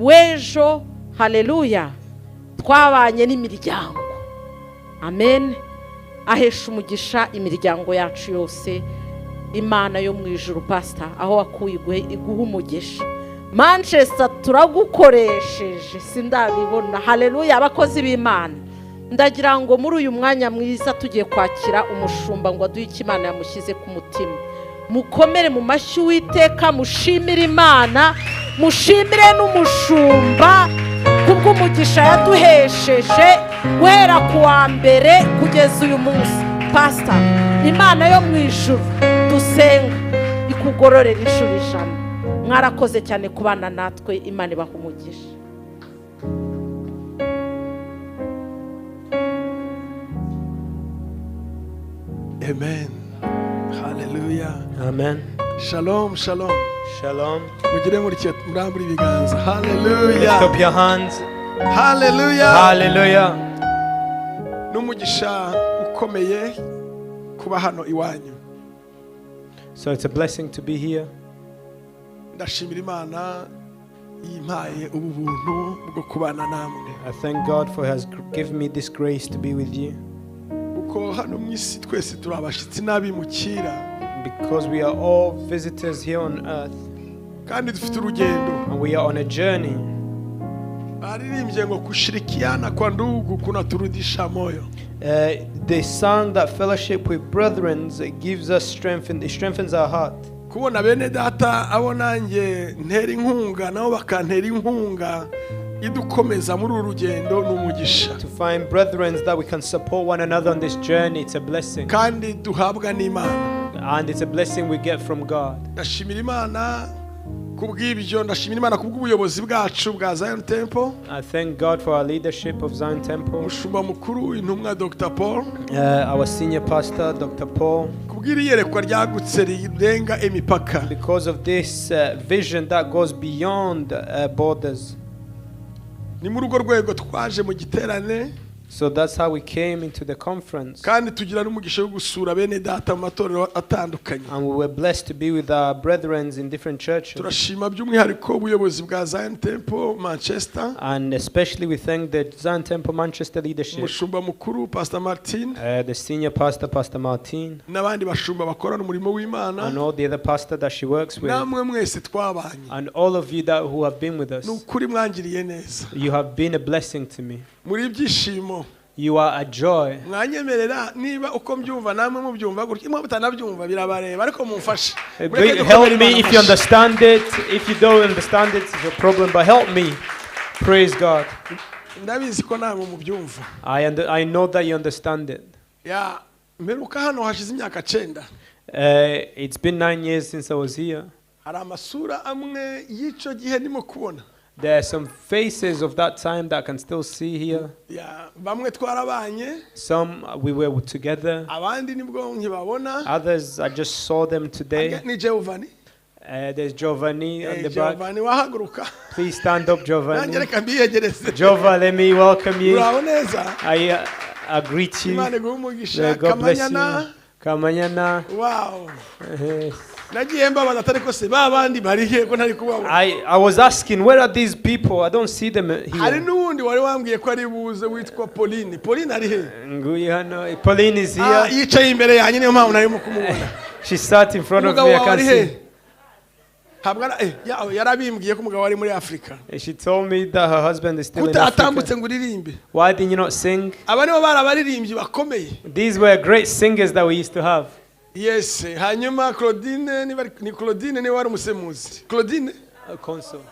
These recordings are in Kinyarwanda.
W'ejo, haleluya, twabanye n'imiryango, amen. Ahesha umugisha imiryango yacu yose. Imana yo mu ijuru, pasita, aho wakuye iguha umugisha. Manchester turagukoresheje, sindabibona. Haleluya. Abakozi b'Imana, ndagira ngo muri uyu mwanya mwiza tugiye kwakira umushumba ngo aduhe icyo Imana yamushyize ku mutima. Mukomere mu mashyi Uwiteka, mushimire Imana, mushimire n'umushumba kubw'umugisha yaduhesheje guhera ku wa mbere kugeza uyu munsi. Pasita, Imana yo mu ijuru dusenga ikugororera inshuro 100. Mwarakoze cyane kubana natwe, Imana ibaha umugisha. Amen. Hallelujah. Amen. Shalom, shalom. Shalom. Mugire mutya, murambure ibiganza. Lift Hallelujah. up your hands. Hallelujah. Hallelujah. N'umugisha ukomeye kuba hano iwanyu. So it's a blessing to be here. Ndashimira Imana yimpaye ubu buntu bwo kubana namwe. I thank God for has given me this grace to be with you. Kuko hano mu isi twese turi abashitsi n'abimukira. Because we are all visitors here on earth. Kandi dufite urugendo. And we are on a journey. Baririmbye ngo kushirikiana kwa ndugu kunaturudisha moyo. They sang that fellowship with brethren gives us strength and it strengthens our heart. Kubona bene data abo nanjye ntera inkunga nabo bakantera inkunga idukomeza muri uru rugendo ni umugisha. To find brethren that we can support one another on this journey, it's a blessing. Kandi duhabwa n'Imana. And it's a blessing we get from God. Ndashimira Imana kubw'ibyo, ndashimira Imana kubw'ubuyobozi bwacu bwa Zion Temple. I thank God for our leadership of Zion Temple. Umushumba mukuru intumwa Dr Paul. Our senior pastor Dr Paul. Kubw'iri yerekwa ryagutse rirenga imipaka. Because of this vision that goes beyond borders. Ni muri urwo rwego twaje mu giterane. So that's how we came into the conference. Kandi tugira n'umugisha wo gusura bene data mu matorero atandukanye. And we were blessed to be with our brethren in different churches. Turashima by'umwihariko ubuyobozi bwa Zion Temple Manchester. And especially we thank the Zion Temple Manchester leadership. Umushumba mukuru Pastor Martin. The senior pastor, Pastor Martin. N'abandi bashumba bakorana umurimo w'Imana. And all the other pastor that she works with. Namwe mwese twabanye. And all of you that who have been with us. Nukuri mwangiriye neza. You have been a blessing to me. Muri ibyishimo. You are a joy. Mwanyemerera niba uko mbyumva namwe mubyumva gutya, mwe mutanabyumva birabareba, ariko mumfashe. Help me if you understand it. If you don't understand it, it's your problem, but help me. Praise God. Ndabizi ko namwe mubyumva. I know that you understand it. Ya, mperuka hano hashize imyaka 9. It's been 9 years since I was here. Hari amasura amwe y'icyo gihe ndimo kubona. There are some faces of that time that I can still see here. Yeah, bamwe twarabanye. Some we were together. Abandi nibwo nkibabona. Others I just saw them today. Ni Giovanni. There's Giovanni on the back. Giovanni wahaguruka. Please stand up, Giovanni. Nanjye reka mbiyegereze. Giova, let me welcome you. Uraho neza. I greet you. Imana iguhe umugisha. God bless you. Kamanyana. Kamanyana. Wow. Nagiye mbabaza atari ko se ba bandi bari he ko ntari kubabona. I was asking, where are these people? I don't see them here. Hari n'uwundi wari wambwiye ko ari buze witwa Pauline. Pauline ari he? Nguyu hano. Pauline is here. Yicaye imbere yanjye niyo mpamvu narimo kumubona. She sat in front of me. I can't see. Ntabwo yarabimbwiye ko umugabo ari muri Afrika. She told me that her husband is still in Africa. Kutatambutse ngo uririmbe. Why didn't you not sing? Aba nibo bari abaririmbyi bakomeye. These were great singers that we used to have. Yes, hanyuma Claudine ni Claudine niwe wari umusemuzi. Claudine? Console.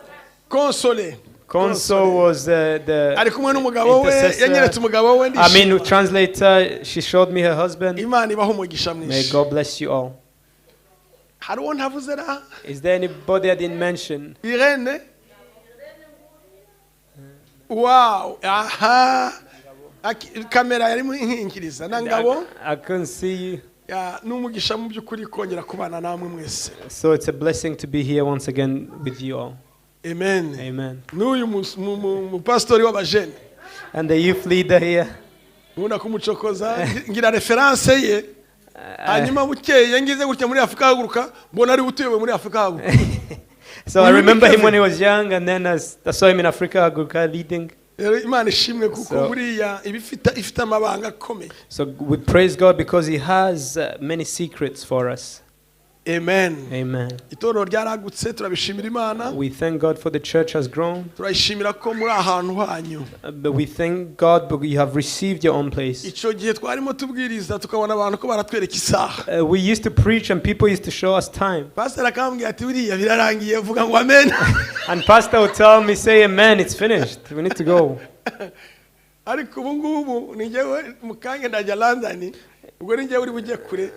Console. Console was the ari kumwe n'umugabo we, yanyeretse umugabo we. I mean, translator, she showed me her husband. Imana ibahe umugisha mwinshi. May God bless you all. Hari uwo ntavuze ra? Is there anybody I didn't mention? Irene? Wow. Aha. Kamera yarimo inkingiriza na Ngabo. I couldn't see you. Ya, n'umugisha mu by'ukuri kongera kubana namwe mwese. So it's a blessing to be here once again with you all. Amen. Amen. N'uyu mupastori w'abajene. And the youth leader here. Nkunda kumucokoza ngira reference ye. Hanyuma bukeye ngize gutya muri Afrika haguruka, mbona ari utuyobe muri Afrika haguruka. So I Uyu ni remember him Kevin. When he was young, and then as I saw him in Africa Haguruka leading. Rero Imana ishimwe kuko buriya iba ifite amabanga akomeye. So we praise God because He has many secrets for us. Amen. Amen. Itorero ryaragutse, turabishimira Imana. We thank God for the church has grown. Turayishimira ko muri ahantu hanyu. But we thank God because you have received your own place. Icyo gihe twarimo tubwiriza tukabona abantu ko baratwereka isaha. We used to preach and people used to show us time. Pasiteri akambwira ati buriya birarangiye vuga ngo amen. And pastor would tell me, "Say amen, it's finished. We need to go." Ariko ubu ngubu ni njyewe mu kanya ndajya London, ubwo ni njyewe uri bujye kure.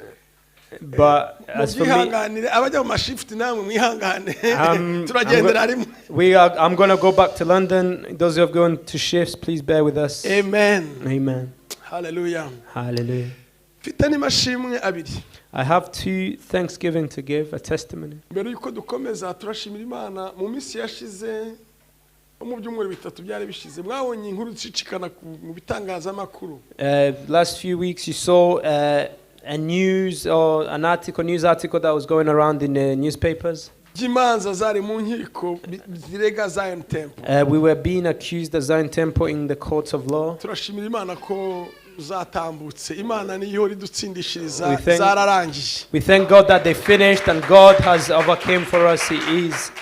But as for me, Mubyihanganire abajya mu mashifuti namwe mwihangane turagendera rimwe. I'm going to go back to London. Those who have gone to shifts, please bear with us. Amen. Amen. Haleluya. Hallelujah. Mfite n'amashimwe abiri. I have two thanksgiving to give, a testimony. Mbere y'uko dukomeza turashimira Imana mu minsi yashize no mu byumweru 3 byari bishize mwabonye inkuru zicicikana mu bitangazamakuru. Last few weeks, you saw a news or an article, news article that was going around in the newspapers. By'imanza zari mu nkiko zirega Zion Temple. We were being accused of Zion Temple in the courts of law. Turashimira Imana ko zatambutse, Imana niyo ihora idutsindishiriza. Zararangiye. We thank God that they finished and God has overcame for us. He is.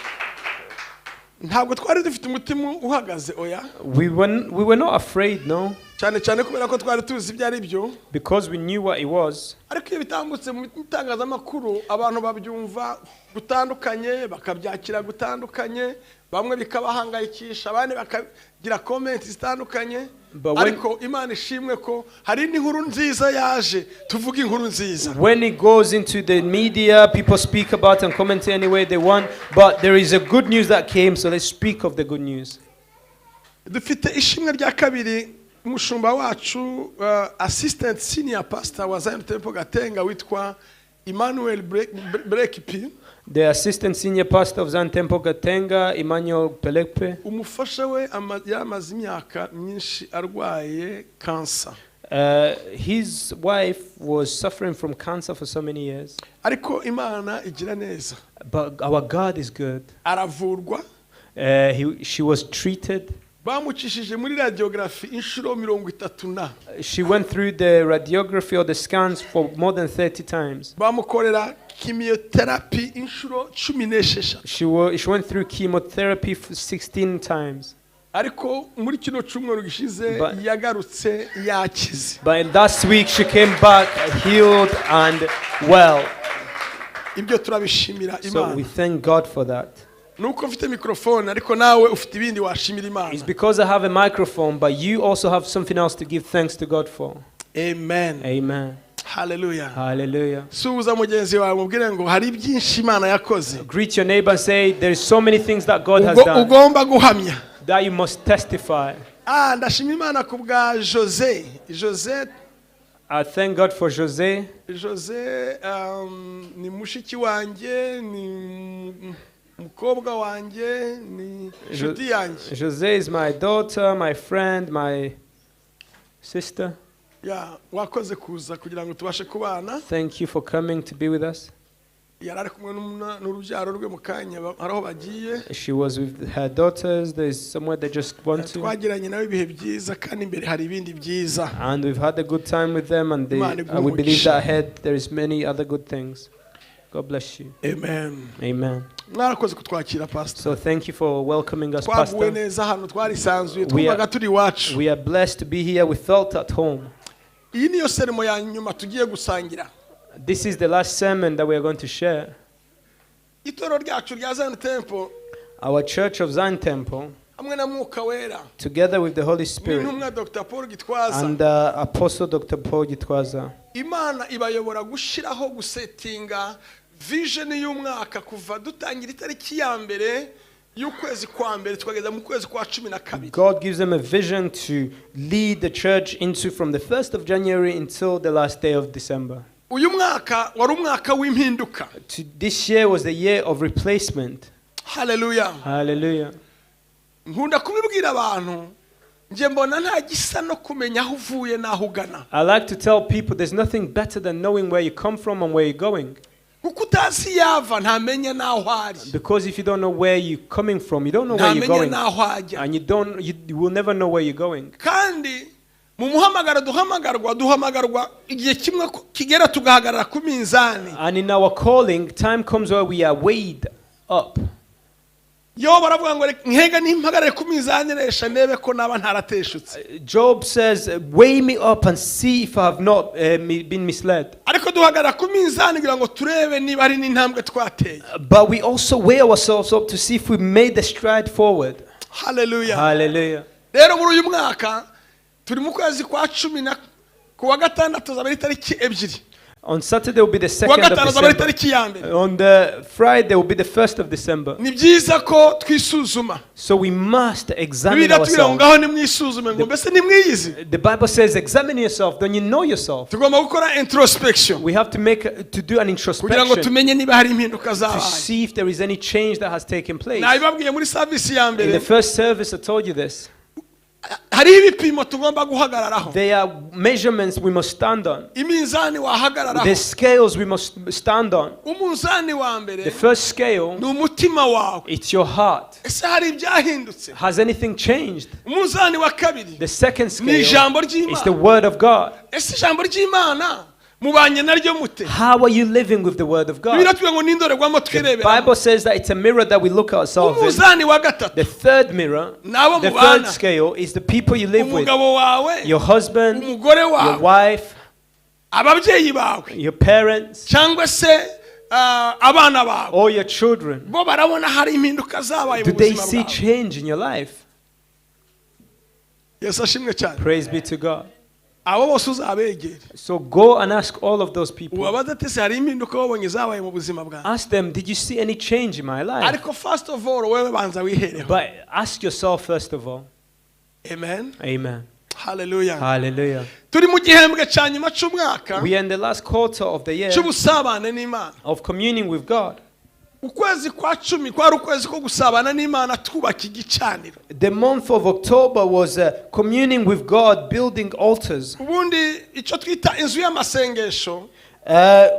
Ntabwo twari dufite umutima uhagaze, oya. We were not afraid, no, Cyane cyane kubera ko twari tuzi ibyo ari byo. Because we knew what it was. Ariko iyo bitambutse mu itangazamakuru abantu babyumva gutandukanye bakabyakira gutandukanye, bamwe bikabahangayikisha abandi bakagira comments zitandukanye. Ariko Imana ishimwe ko hari n'inkuru nziza yaje, tuvuge inkuru nziza. When it goes into the media, people speak about and comment any way they want. But there is a good news that came, so let's speak of the good news. Dufite ishimwe rya kabiri, umushumba wacu assistant senior pastor wa Zion Temple Gatenga witwa Emmanuel Brekipi. The assistant senior pastor of Zion Temple Gatenga, Emmanuel Pelekpe, Umufasha we yamaze imyaka myinshi arwaye kansa. His wife was suffering from cancer for so many years. Ariko Imana igira neza. But our God is good. Aravurwa. She was treated. Bamucishije muri radiographie inshuro 30 na. She went through the radiography or the scans for more than 30 times. Bamukorera chemotherapy inshuro 16. She went through chemotherapy for 16 times. Ariko muri kino cyumweru gishize yagarutse yakize. But last week she came back healed and well. Ibyo turabishimira So we Imana. Thank God for that. Nuko mfite mikrofone ariko nawe ufite ibindi washimira Imana. It's because I have a microphone, but you also have something else to give thanks to God for. Amen. Amen. Haleluya. Hallelujah. Suhuza mugenzi wawe mubwire ngo hari byinshi Imana yakoze. Greet your neighbor and say, "There's so many things that God has done Ugomba guhamya. That you must testify." Ah, ndashima Imana ku bwa Jose Jose. I thank God for Jose. Jose ni mushiki wanjye, ni umukobwa wanjye, ni inshuti yanjye. Jose is my daughter, my friend, my sister. Ya wakoze kuza kugira ngo tubashe kubana. Thank you for coming to be with us. Yari ari kumwe n'urubyaro rwe mu kanya hari aho bagiye. She was with her daughters. There's somewhere they just went to. Twagiranye nawe ibihe byiza kandi imbere hari ibindi byiza. And we've had a good time with them, and Imana iguhe we believe umugisha. That ahead there is many other good things. God bless you. Amen. Amen. Mwarakoze kutwakira, pastor. So thank you for welcoming us, Twaguwe Pastor. Neza hano, twarisanzuye, twumvaga turi iwacu. We are blessed to be here. We felt at home. Iyi niyo sermon ya nyuma tugiye gusangira. This is the last sermon that we are going to share. Itorero ryacu rya Zion Temple Our church of Zion Temple, hamwe na Mwuka Wera together with the Holy Spirit n'intumwa Dr Paul Gitwaza, and Apostle Dr. Paul Gitwaza, Imana ibayobora gushyiraho gusetinga vision y'umwaka kuva dutangira itariki ya mbere y'ukwezi kwa mbere tukageza mu kwezi kwa 12. God gives them a vision to lead the church into from the 1st of January until the last day of December. Uyu mwaka wari umwaka w'impinduka. This year was the year of replacement. Haleluya. Hallelujah. Nkunda kubibwira abantu njye mbona nta gisa no kumenya aho uvuye n'aho ugana. I like to tell people there's nothing better than knowing where you come from and where you're going. Kuko utazi iyo ava ntamenya n'aho ari. Because if you don't know where you're coming from, you don't know where you're Ntamenya going. n'aho ajya. And you will never know where you're going. Kandi mu muhamagaro duhamagarwa duhamagarwa igihe kimwe ko kigera tugahagarara ku minzani. And in our calling, time comes where we are weighed up. Yo baravuga ngo reka nkega nimpagarare ku minzani resha ndebe ko naba ntarateshutse. Job says, "Weigh me up and see if I have not been misled." Ariko duhagarara ku minzani kugira ngo turebe niba hari n'intambwe twateye. But we also weigh ourselves up to see if we made the stride forward. Haleluya. Hallelujah. Rero muri uyu mwaka turi mu kwezi kwa cumi na ku wa gatandatu azaba ari itariki 2. On Saturday will be the Ku wa 2nd of gatanu azaba ari December. itariki ya 1. On the Friday will be the 1st of December. Ni byiza ko twisuzuma. So we must examine Bibiliya iratubwira ngo ourselves. ngaho nimwisuzume ngo mbese nimwiyizi. The Bible says, examine yourself, then you know yourself. Tugomba gukora introspection We have to do an kugira ngo introspection tumenye niba hari impinduka to zabaye. see if there is any change that has taken place. Nabibabwiye muri service ya In mbere. the first service, I told you this. Hariho ibipimo tugomba guhagararaho. There are measurements we must stand on. Iminzani wahagararaho. The scales we must stand on. Umunzani wa mbere The first scale, ni umutima wawe. it's your heart. Ese hari ibyahindutse? Has anything changed? Umunzani wa kabiri The second ni scale ijambo is the ry'Imana. word of God. Ese ijambo ry'Imana mubanye naryo mute? How are you living with the word of God? Bibiliya itubwira ngo ni indorerwamo The twirebera. Bible says that it's a mirror that we look ourselves in. Umunzani wa gatatu The third mirror, N'abo the mubana. third scale is the people you live with. Umugabo wawe, Your husband, umugore your wawe, wife, ababyeyi bawe, your parents, cyangwa se abana bawe, or your children. bo barabona hari impinduka zabaye Do mu they buzima see bwawe. change in your life? Yesu ashimwe cyane. Praise be to God. Abo bose uzabegere. So go and ask all of those people. Ubabaze ati se hari impinduka wabonye zabaye mu buzima bwawe? Ask them, did you see any change in my life? Ariko first of all wewe banza wihereho. But ask yourself first of all. Amen. Amen. Hallelujah. Hallelujah. Turi mu gihembwe cya nyuma cy'umwaka We are in the last quarter of the year cy'ubusabane n'Imana. of communing with God. Ukwezi kwa 10 kwari ukwezi ko gusabana n'Imana twubaka igicaniro. The month of October was communing with God, building altars. Ubundi icyo twita inzu y'amasengesho,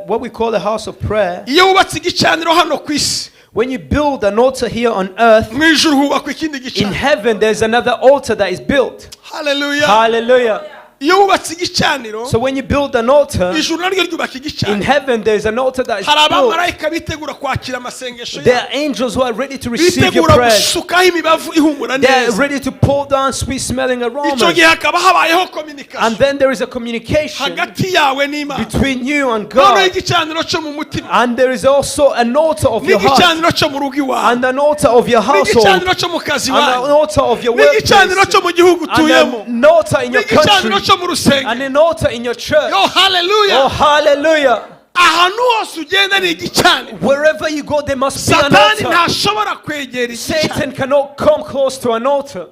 What we call the house of prayer. iyo wubatse igicaniro hano ku isi, When you build an altar here on earth, mu ijuru hubakwa ikindi in gicaniro. heaven there's another altar that is built. Hallelujah. Hallelujah. Iyo wubatse igicaniro, So when you build an altar, ijuru naryo ryubaka in igicaniro. heaven there's an altar that is Hari built. abamarayika bitegura kwakira amasengesho There yabo. are angels who are ready to receive your Bitegura prayers. gusukaho imibavu ihumura They are neza. ready to pour down sweet smelling Icyo aromas. gihe hakaba habayeho communication And then there is a communication hagati yawe n'Imana. between you and Noneho God. igicaniro cyo mu mutima, And there is also an altar of your heart, n'igicaniro cyo mu rugo iwawe, and an altar of your household, n'igicaniro cyo mu kazi and an iwanyu, altar of your n'igicaniro workplace, cyo mu gihugu and utuyemo, an altar in your n'igicaniro country, cyo mu rusengero. and an altar in your church. Yo hallelujah. Oh, hallelujah. Ahantu hose ugenda ni igicaniro. Wherever you go, there must be an Satani altar. ntashobora kwegera igicaniro. Satan cannot come close to an altar.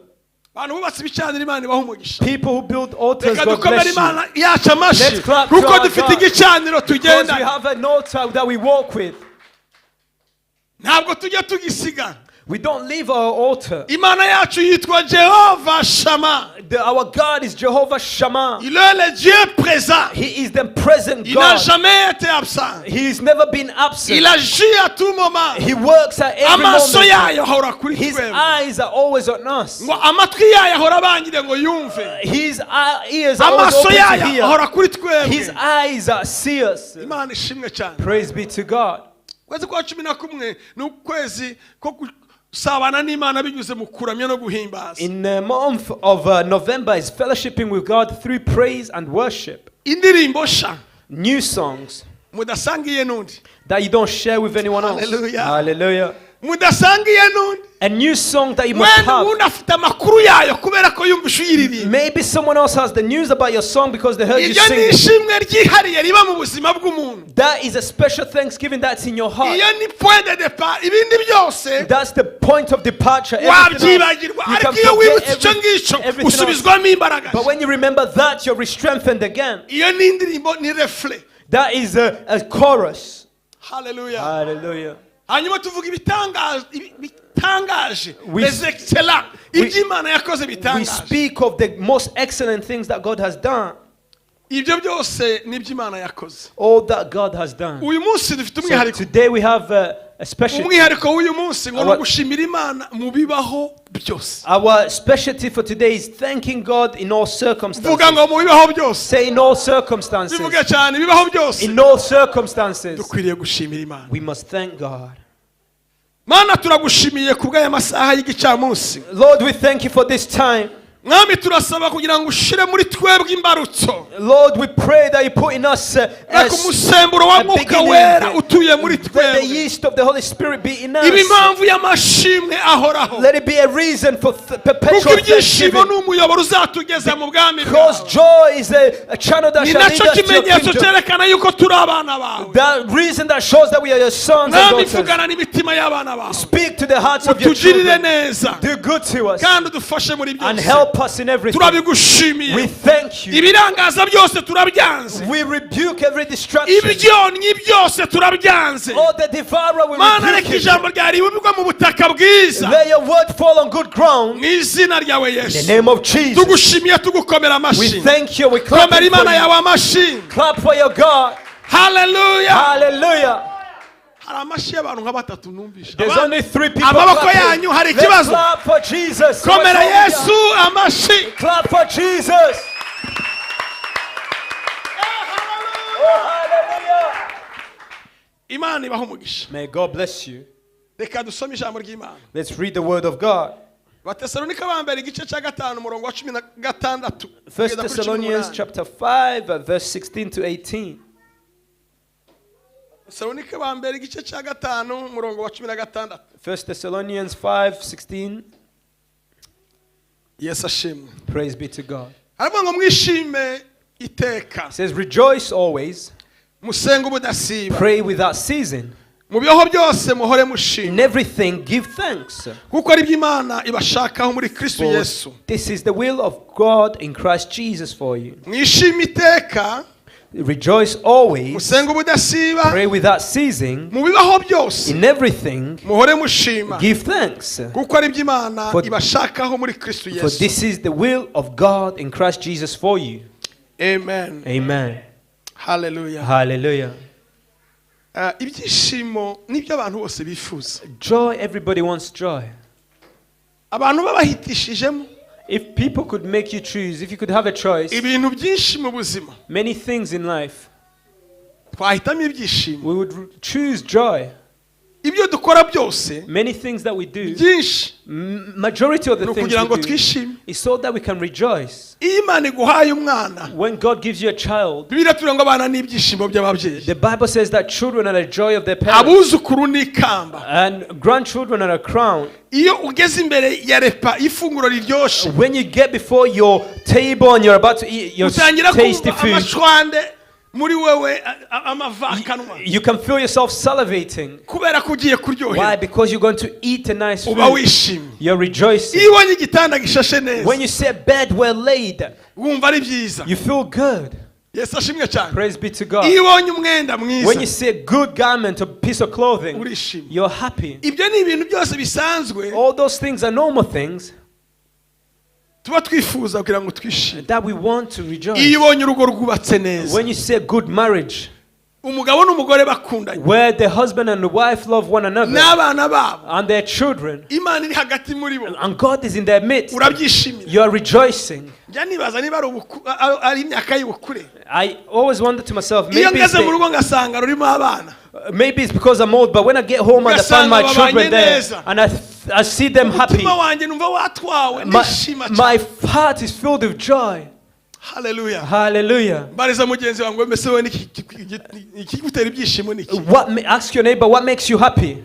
Abantu bubatse ibicaniro Imana ibaha umugisha. People who build altars, Reka God dukomere bless you. Imana yacu amashyi Let's clap to kuko our dufite God. igicaniro Because we tugenda. have an altar that we walk with. Ntabwo tujya tugisiga. We don't leave our altar. Imana yacu yitwa Jehova Shama. Our God is Jehovah Shammah. Il est le Dieu présent. He is the present Il n'a God. jamais été absent. He's never been absent. Il agit à tout moment. He works at every Amaso moment. yayo ahora kuri His twebwe. eyes are always on us. Ngo amatwi yayo ahora abangire ngo yumve. His ears are always Amaso open to yayo hear. ahora kuri His twebwe. eyes are see us. Imana ishimwe cyane. Praise be to God. Ukwezi kwa 11 ni ukwezi ko gusabana n'Imana binyuze mu kuramya no guhimbaza. In the month of November is fellowshipping with God through praise and worship. Indirimbo sha New songs mudasangiye n'undi. that you don't share with anyone else. Hallelujah. Hallelujah. Mudasangiye n'undi. A new song that you must Wenda have. uwundi afite amakuru yayo kubera ko yumvishe uyiririmba. Maybe someone else has the news about your song because they heard you Iryo ni sing. ishimwe ryihariye riba mu buzima bw'umuntu. That is a special thanksgiving that's in your heart. Iyo ni point de départ, ibindi byose That's the point of departure. Everything else, wabyibagirwa. you can Ariko iyo forget wibutse icyo ngicyo everything else. usubizwamo imbaraga. But when you remember that, you're re-strengthened again. Iyo ni indirimbo, ni refrain. That is a chorus. Hallelujah. Hallelujah. Hanyuma tuvuga ibitangaje, bitangaje, les excellents, iby'Imana yakoze We bitangaje. speak of the most excellent things that God has done. Ibyo byose nibyo Imana yakoze. All that God has done. Uyu munsi dufite So umwihariko. Today we have a specialty. Umwihariko w'uyu munsi ngo ni Our- ugushimira Imana mu bibaho byose. Our specialty for today is thanking God in all Vuga circumstances. ngo mu bibaho byose. Say, in all circumstances. Bivuge cyane, ibibaho byose. In all circumstances. Dukwiriye gushimira Imana. We must thank God. Mana, turagushimiye ku bw'aya masaha y'igicamunsi. Lord, we thank you for this time. Mwami, turasaba kugira ngo ushire muri twebwe imbarutso. Lord, we pray that you put in us Reka umusemburo wa a Mwuka beginning, Wera utuye muri that the twebwe yeast of the Holy Spirit be in us. iba impamvu y'amashimwe ahoraho. Let it be a reason for Kuko perpetual ibyishimo thanksgiving. ni umuyoboro uzatugeza mu bwami Because bwawe. joy is a channel that Ni shall lead nacyo us to your kimenyetso kingdom. cyerekana yuko turi abana bawe. The reason that shows that we are your sons and Mwami, daughters. vugana n'imitima y'abana bawe. Speak to the hearts of your Utugirire children. neza Do good to us kandi udufashe muri and byose. Help us in everything. Turabigushimiye. We thank you. Ibirangaza byose turabyanze. We rebuke every distraction. Ibyonnyi byose turabyanze. All the devourer, we Mana, rebuke reka it. ijambo ryaribwa mu butaka bwiza. Let your word fall on good ground. Mu izina ryawe In the Yesu. name of Jesus. Tugushimiye, tugukomera We amashyi. thank you. We clap Komera for Imana you. yawe amashyi. Clap for your God. Haleluya. Hallelujah. Hari amashyi y'abantu nka batatu numvishe. There's Aba- only three people Amaboko clapping. yanyu hari Let's ikibazo. clap for Jesus. Komera What's wrong with Yesu you? amashyi. Clap for Jesus. Oh, hallelujah. Imana ibaho umugisha. May God bless you. Reka dusome ijambo ry'Imana. Let's read the word of God. Batesalonika ba mbere, igice cya gatanu, umurongo wa 16 First kugeza kuri cumi Thessalonians n'umunani. Chapter 5, verse 16 to 18. Tesalonika ba mbere, igice cya gatanu, umurongo wa 16. First Thessalonians 5, 16. Yesu ashimwe. Praise be to God. Haravuga ngo mwishime iteka. It says, "Rejoice always, Musenge ubudasiba. Pray without ceasing, Mu bibaho byose muhore mushima, in everything give thanks. Kuko ari byo Imana ibashakaho muri Kristo For Yesu." this is the will of God in Christ Jesus for you." Mwishime iteka. Rejoice always, Musenge ubudasiba. Pray without ceasing, Mu bibaho byose in everything muhore mushima, give thanks. Kuko ari byo Imana ibashakaho muri Kristo For Yesu. this is the will of God in Christ Jesus for you." Amen. Amen. Haleluya. Hallelujah. Ah, ibyishimo nibyo abantu bose bifuza. Joy, everybody wants joy. Abantu babahitishijemo If people could make you choose, if you could have a choice, ibintu byinshi mu buzima, many things in life, twahitamo ibyishimo. We would choose joy. Ibyo dukora byose Many things that we do, byinshi majority of the ni things ukugira ngo we do, twishime. Is so that we can rejoice. Iyo Imana iguhaye umwana, When God gives you a child, Bibiliya turavuga ngo abana ni ibyishimo by'ababyeyi. The Bible says that children are the joy of their parents Abuzukuru ni ikamba. And grandchildren are a crown. Iyo ugeze imbere ya repas, ifunguro riryoshye, When you get before your table and you're about to eat your utangira tasty kumva food, amacwande muri wewe amavakanwa you can feel yourself salivating. Kubera ko ugiye Why? kuryoherwa. Because you're going to eat a nice Uba food. wishimye. You're rejoicing. Iyo ubonye igitanda gishashe neza, When you see a bed well laid, wumva ari byiza. You feel good. Yesu ashimwe cyane. Praise be to God. Iyo ubonye umwenda When mwiza, you see a good garment or piece of clothing, urishima. You're happy. Ibyo ni ibintu byose bisanzwe All those things are normal things tuba twifuza kugira ngo twishime. That we want to rejoice. Iyo ubonye urugo rwubatse neza, When you see a good marriage umugabo n'umugore bakundanye where the husband and the wife love one another n'abana babo, and their children, Imana iri hagati muri bo, and God is in their midst, urabyishimira. You are rejoicing. Njya nibaza niba ari ari imyaka y'ubukure. I always wonder to myself, Iyo maybe it's, ngeze mu rugo ngasanga rurimo abana, maybe it's because I'm old, but when I get home and I find my ugasanga children babanye there neza. And I see them happy, Umutima wanjye numva watwawe, ndishima cyane. my heart is filled with joy. Haleluya. Hallelujah. Mbariza mugenzi wawe ngo mbese wowe ikigutera ibyishimo ni iki? Ask your neighbor, what makes you happy?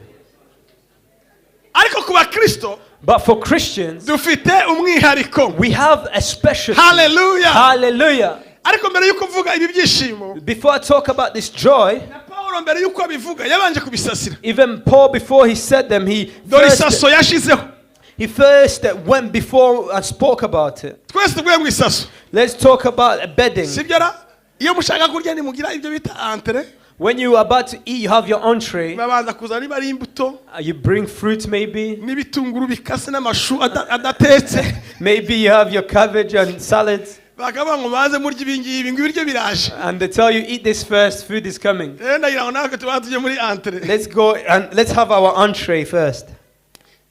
Ariko ku bakristo, But for Christians, dufite umwihariko. We have a special. Haleluya. Hallelujah. Ariko mbere y'uko mvuga ibi byishimo, Before I talk about this joy, na Pawulo mbere y'uko abivuga yabanje kubisasira. Even Paul, before he said them, Dore isaso yashizeho. he first went before and spoke about it. Twese tuvuye mu isaso. Let's talk about bedding. Sibyo ra? Iyo mushaka kurya nimugira ibyo bita entrée. When you are about to eat, you have your entree. Babanza kuzana niba ari imbuto, You bring fruit, maybe. N'ibitunguru bikase n'amashu adatetse. Maybe you have your cabbage and salads. Bakavuga ngo maze murye ibi ngibi, ngo ibiryo biraje. And they tell you, eat this first, food is coming. Rero ndagira ngo natwe tubanze tujye muri entrée. Let's go and let's have our entree first.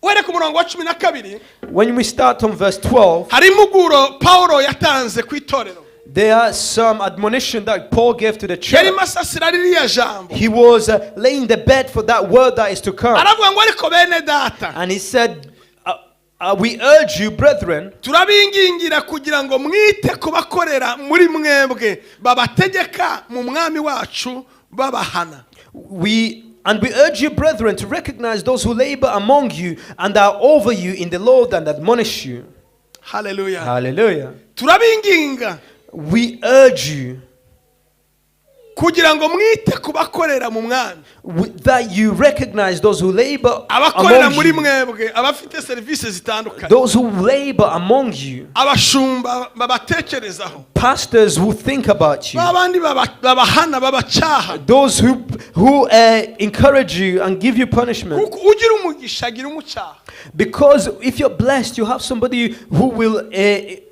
Uhereye ku murongo wa 12, When we start on verse 12, hari impuguro Pawulo yatanze ku itorero. There are some admonition that Paul gave to the church. Yarimo asasira ririya jambo. He was laying the bed for that word that is to come. Aravuga ngo ariko bene data, And he said, we urge you, brethren, turabingingira kugira ngo mwite ku bakorera muri mwebwe babategeka mu mwami wacu babahana. We urge you, brethren, to recognize those who labor among you and are over you in the Lord and admonish you. Haleluya. Hallelujah. Turabinginga We urge you kugira ngo mwite ku bakorera mu mwami, that you recognize those who labor abakorera among muri you, mwebwe, abafite serivisi zitandukanye, those who labor among you, abashumba babatekerezaho, pastors who think about you, babandi babahana, babacyaha. Those who encourage you and give you punishment. Kuko ugira umugisha agira umucyaha. Because if you're blessed, you have somebody who will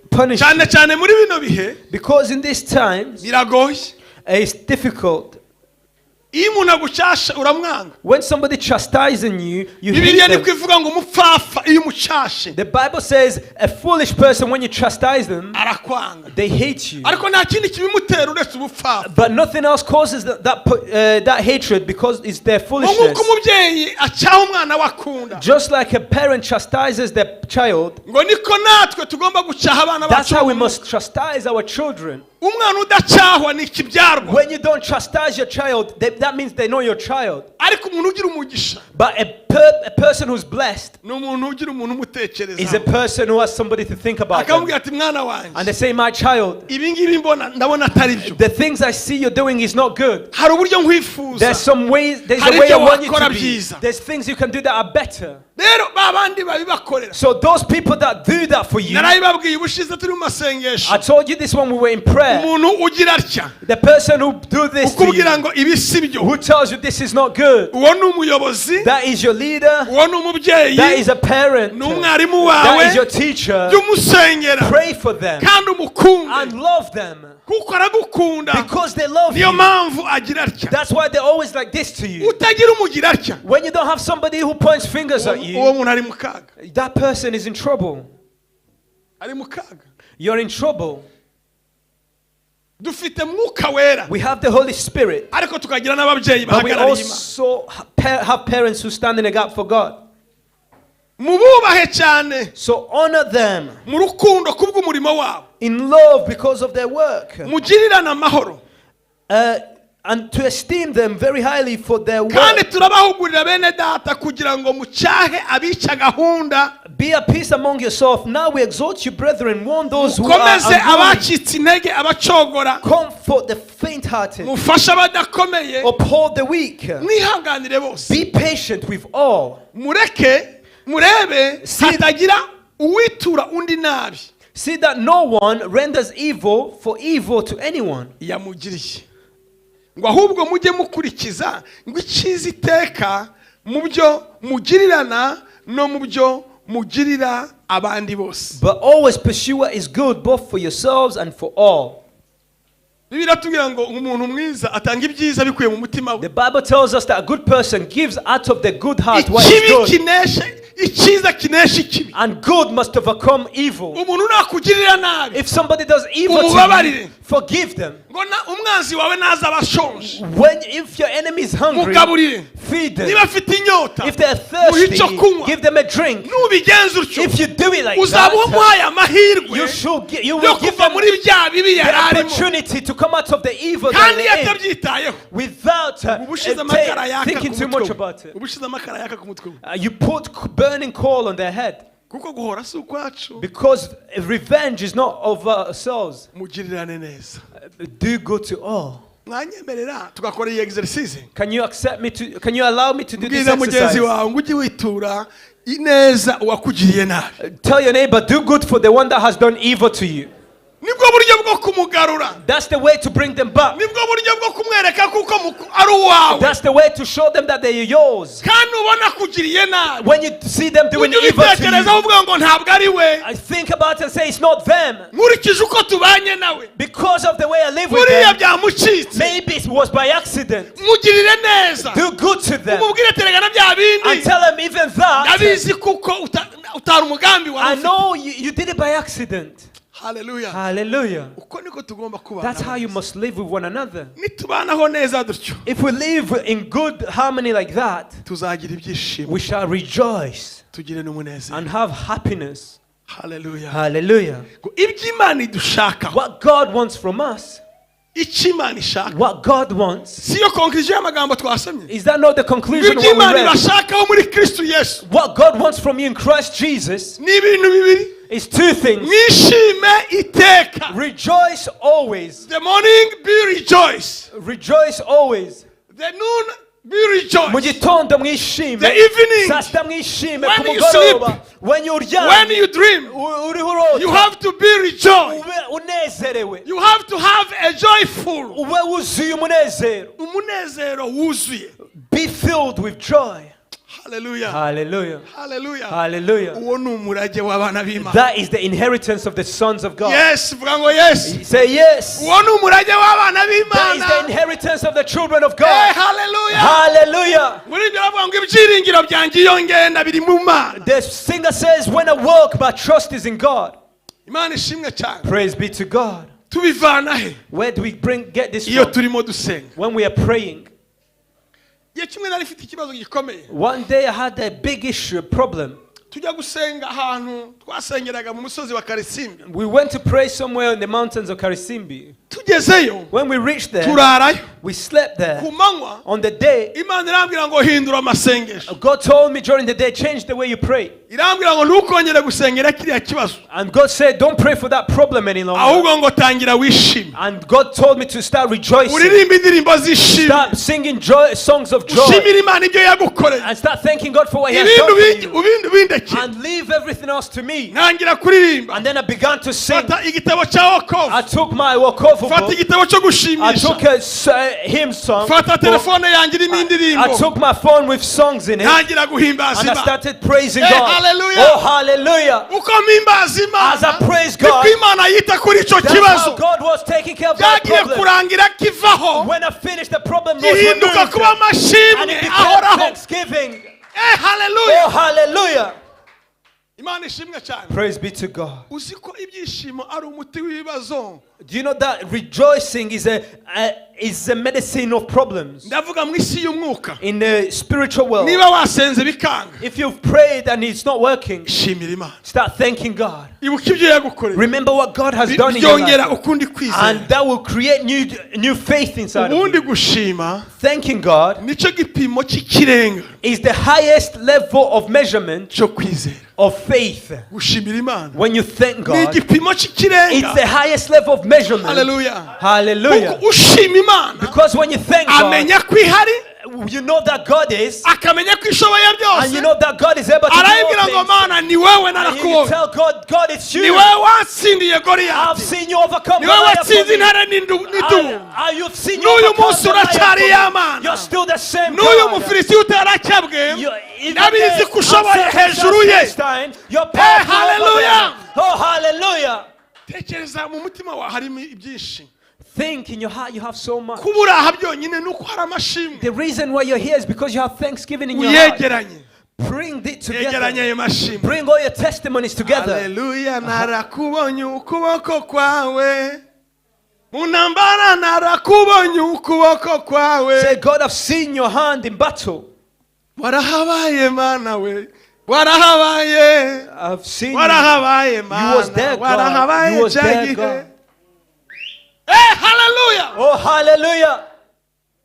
punish you. Cyane cyane muri bino bihe, Because in these times, biragoye. It's difficult. Iyo umuntu agucyasha uramwanga. When somebody chastising you, you Bibiliya hate niko them. ivuga ngo umupfapfa iyo umucyashe The Bible says a foolish person, when you chastise them, arakwanga. They hate you. Ariko nta kindi kibimutera uretse ubupfapfa. But nothing else causes that hatred because it's their Ngo foolishness. nk'uko umubyeyi acyaha umwana we akunda, Just like a parent chastises their child, ngo niko natwe tugomba gucyaha abana that's bacu. how we must chastise our children. Umwana udacyahwa ni ikibyarwa. When you don't chastise your child, that means they know your child. Ariko umuntu ugira umugisha But a person who's blessed ni umuntu ugira umuntu is umutekereza, a person who has somebody to think about them. akamubwira ati mwana wanjye, And they say, my child, ibi ngibi mbona ndabona atari byo. The things I see you're doing is not good. Hari uburyo nkwifuza. There's some ways, there's a Hari way I ibyo want you wakora to be. byiza. There's things you can do that are better. Rero ba bandi babibakorera, So those people that do that for you, narabibabwiye ubushize turi mu masengesho, I told you this when we were in prayer. Umuntu ugira atya, The person who do this to ukubwira you, ngo ibi si byo, who tells you this is not good, uwo ni umuyobozi, that is your leader, uwo ni umubyeyi, that is a parent, ni umwarimu that wawe, is your teacher. Jya umusengera Pray for them kandi umukunde, and love them kuko aragukunda, because they love niyo you. Mpamvu agira atya. That's why they're always like this to you. Utagira umugira atya, When you don't have somebody who points fingers at uwo you, muntu ari mu kaga. That person is in trouble. Ari mu kaga. You're in trouble. Dufite mwuka wera, We have the Holy Spirit, ariko tukagira n'ababyeyi but we bahagarariye Imana. Also have parents who stand in the gap for God. Mububahe cyane So honor them mu rukundo kubw'umurimo wabo, in love because of their work, mugirirane amahoro. And to esteem them very highly for their Kandi work. turabahugurira bene data kugira ngo mucyahe abica gahunda, Be at peace among yourself. Now we exhort you, brethren, warn those who are mukomeze unruly. Abacitse intege, abacogora, Comfort the faint-hearted, mufashe abadakomeye, uphold the weak, mwihanganire bose, be patient with all. Mureke murebe hatagira uwitura undi nabi See that no one renders evil for evil to anyone. Yamugiriye, ngo ahubwo mujye mukurikiza ngo icyiza iteka mu byo mugirirana no mu byo mugirira abandi bose. But always pursue what is good, both for yourselves and for all. Bibiliya iratubwira ngo umuntu mwiza atanga ibyiza bikuye mu mutima we. The Bible tells us that a good person gives out of the good heart what is Ikibi good. Kineshe icyiza kinesha ikibi. And good must overcome evil. Umuntu nakugirira nabi, If somebody does evil to you, umubabarire. Forgive them. Ngo umwanzi wawe naza aba ashonje, If your enemy is hungry, mugaburire. Feed them. Niba afite inyota, If they're muhe thirsty, icyo kunywa. Give them a drink. Nubigenza utyo, If you do it like uzaba that, umuhaye amahirwe you yo will give kuva them muri bya bibi the yari arimo. Opportunity to come out of the evil that Kandi iyo they're in atabyitayeho, without ubushize amakara yaka ku thinking too mutwe much we. about it. Ubushize amakara yaka ku mutwe we. You put burning coal on their head Kuko guhora si ukwacu. Because revenge is not of ourselves. Mugirirane neza. Do good to all. Mwanyemerera tugakora iyi exercise? Can you accept me to? Can you allow me to do this Bwira mugenzi exercise? Wawe ngo ujye witura ineza uwakugiriye nabi. Tell your neighbor, do good for the one that has done evil to you. Nibwo buryo bwo kumugarura. That's the way to bring them back. Nibwo buryo bwo kumwereka kuko ari uwawe. That's the way to show them that they are yours. Kandi ubona kugiriye nabi. When you see them doing evil to you, uvuga ngo ntabwo ari we. I think about it and say it's not them. Nkurikije uko tubanye nawe. Because of the way I live with them. Byamucitse. Maybe it was by accident. Mugirire neza. Do good to them. Umubwire teregana bya bindi. And tell them even that. Ndabizi kuko utari umugambi wawe. I know you did it by accident. Hallelujah. Hallelujah. That's how you must live with one another. If we live in good harmony like that, we shall rejoice and have happiness. Hallelujah. Hallelujah. What God wants from us, what God wants, is that not the conclusion of what we read? What God wants from you in Christ Jesus is two things. Rejoice always. The morning, be rejoice. Rejoice always. The noon, be rejoice. Mu gitondo mwishime. The evening, saa sita mwishime. When you sleep, when you uryamye, when you dream, uriho urota, you have to be rejoiced. Ube unezerewe. You have to have a joyful. Ube wuzuye umunezero. Umunezero wuzuye. Be filled with joy. Hallelujah. Hallelujah. Hallelujah. Hallelujah. Uwo ni umurage w'abana b'Imana. That is the inheritance of the sons of God. Yes, vuga ngo yes. Say yes. Uwo ni umurage w'abana b'Imana. That is the inheritance of the children of God. Hey, hallelujah. Hallelujah. Muri ibyo bavuga ngo ibyiringiro byanjye iyo ngenda biri mu Mana. The singer says, when I walk, my trust is in God. Imana ishimwe cyane. Praise be to God. Tubivana he? Where do we get this Iyo from? turimo dusenga. When we are praying. One day I had a big issue, a problem. We went to pray somewhere in the mountains of Karisimbi. When we reached there, we slept there. On the day, God told me during the day, change the way you pray. And God said, don't pray for that problem any longer. And God told me to start rejoicing. Start singing joy, songs of joy. And start thanking God for what He has done for you. And leave everything else to me. And then I began to sing. I took my wokovu book. I took a hymn song. I took my phone with songs in it. And I started praising God. Hallelujah. Oh, hallelujah. As I praise God, that's how God was taking care of that problem. When I finished, the problem was removed. And it became thanksgiving. Hey, hallelujah. Oh, hallelujah. Praise be to God. Do you know that rejoicing is a medicine of problems? In the spiritual world, if you've prayed and it's not working, start thanking God. Remember what God has done in your life, and that will create new faith inside of you. Thanking God is the highest level of measurement of faith. When you thank God, it's the highest level of measurement. Hallelujah. Hallelujah. Because when you thank God, you know that God is, and you know that God is able to do all things. And you tell God, God, it's you. I've seen you overcome Goliath for me. You've seen you overcome Goliath for me. You're still the same God. You're powerful. Hallelujah. Oh, hallelujah. Think in your heart, you have so much. The reason why you're here is because you have thanksgiving in your heart. Bring it together. Bring all your testimonies together. Hallelujah. Narakubonye ukuboko kwawe. Mu ntambara narakubonye ukuboko kwawe. Say, God, I've seen your hand in battle. Warahabaye mana we. Warahabaye. I've seen you. Warahabaye mana. You was there, God. You was there, God. Hey, hallelujah. Oh, hallelujah.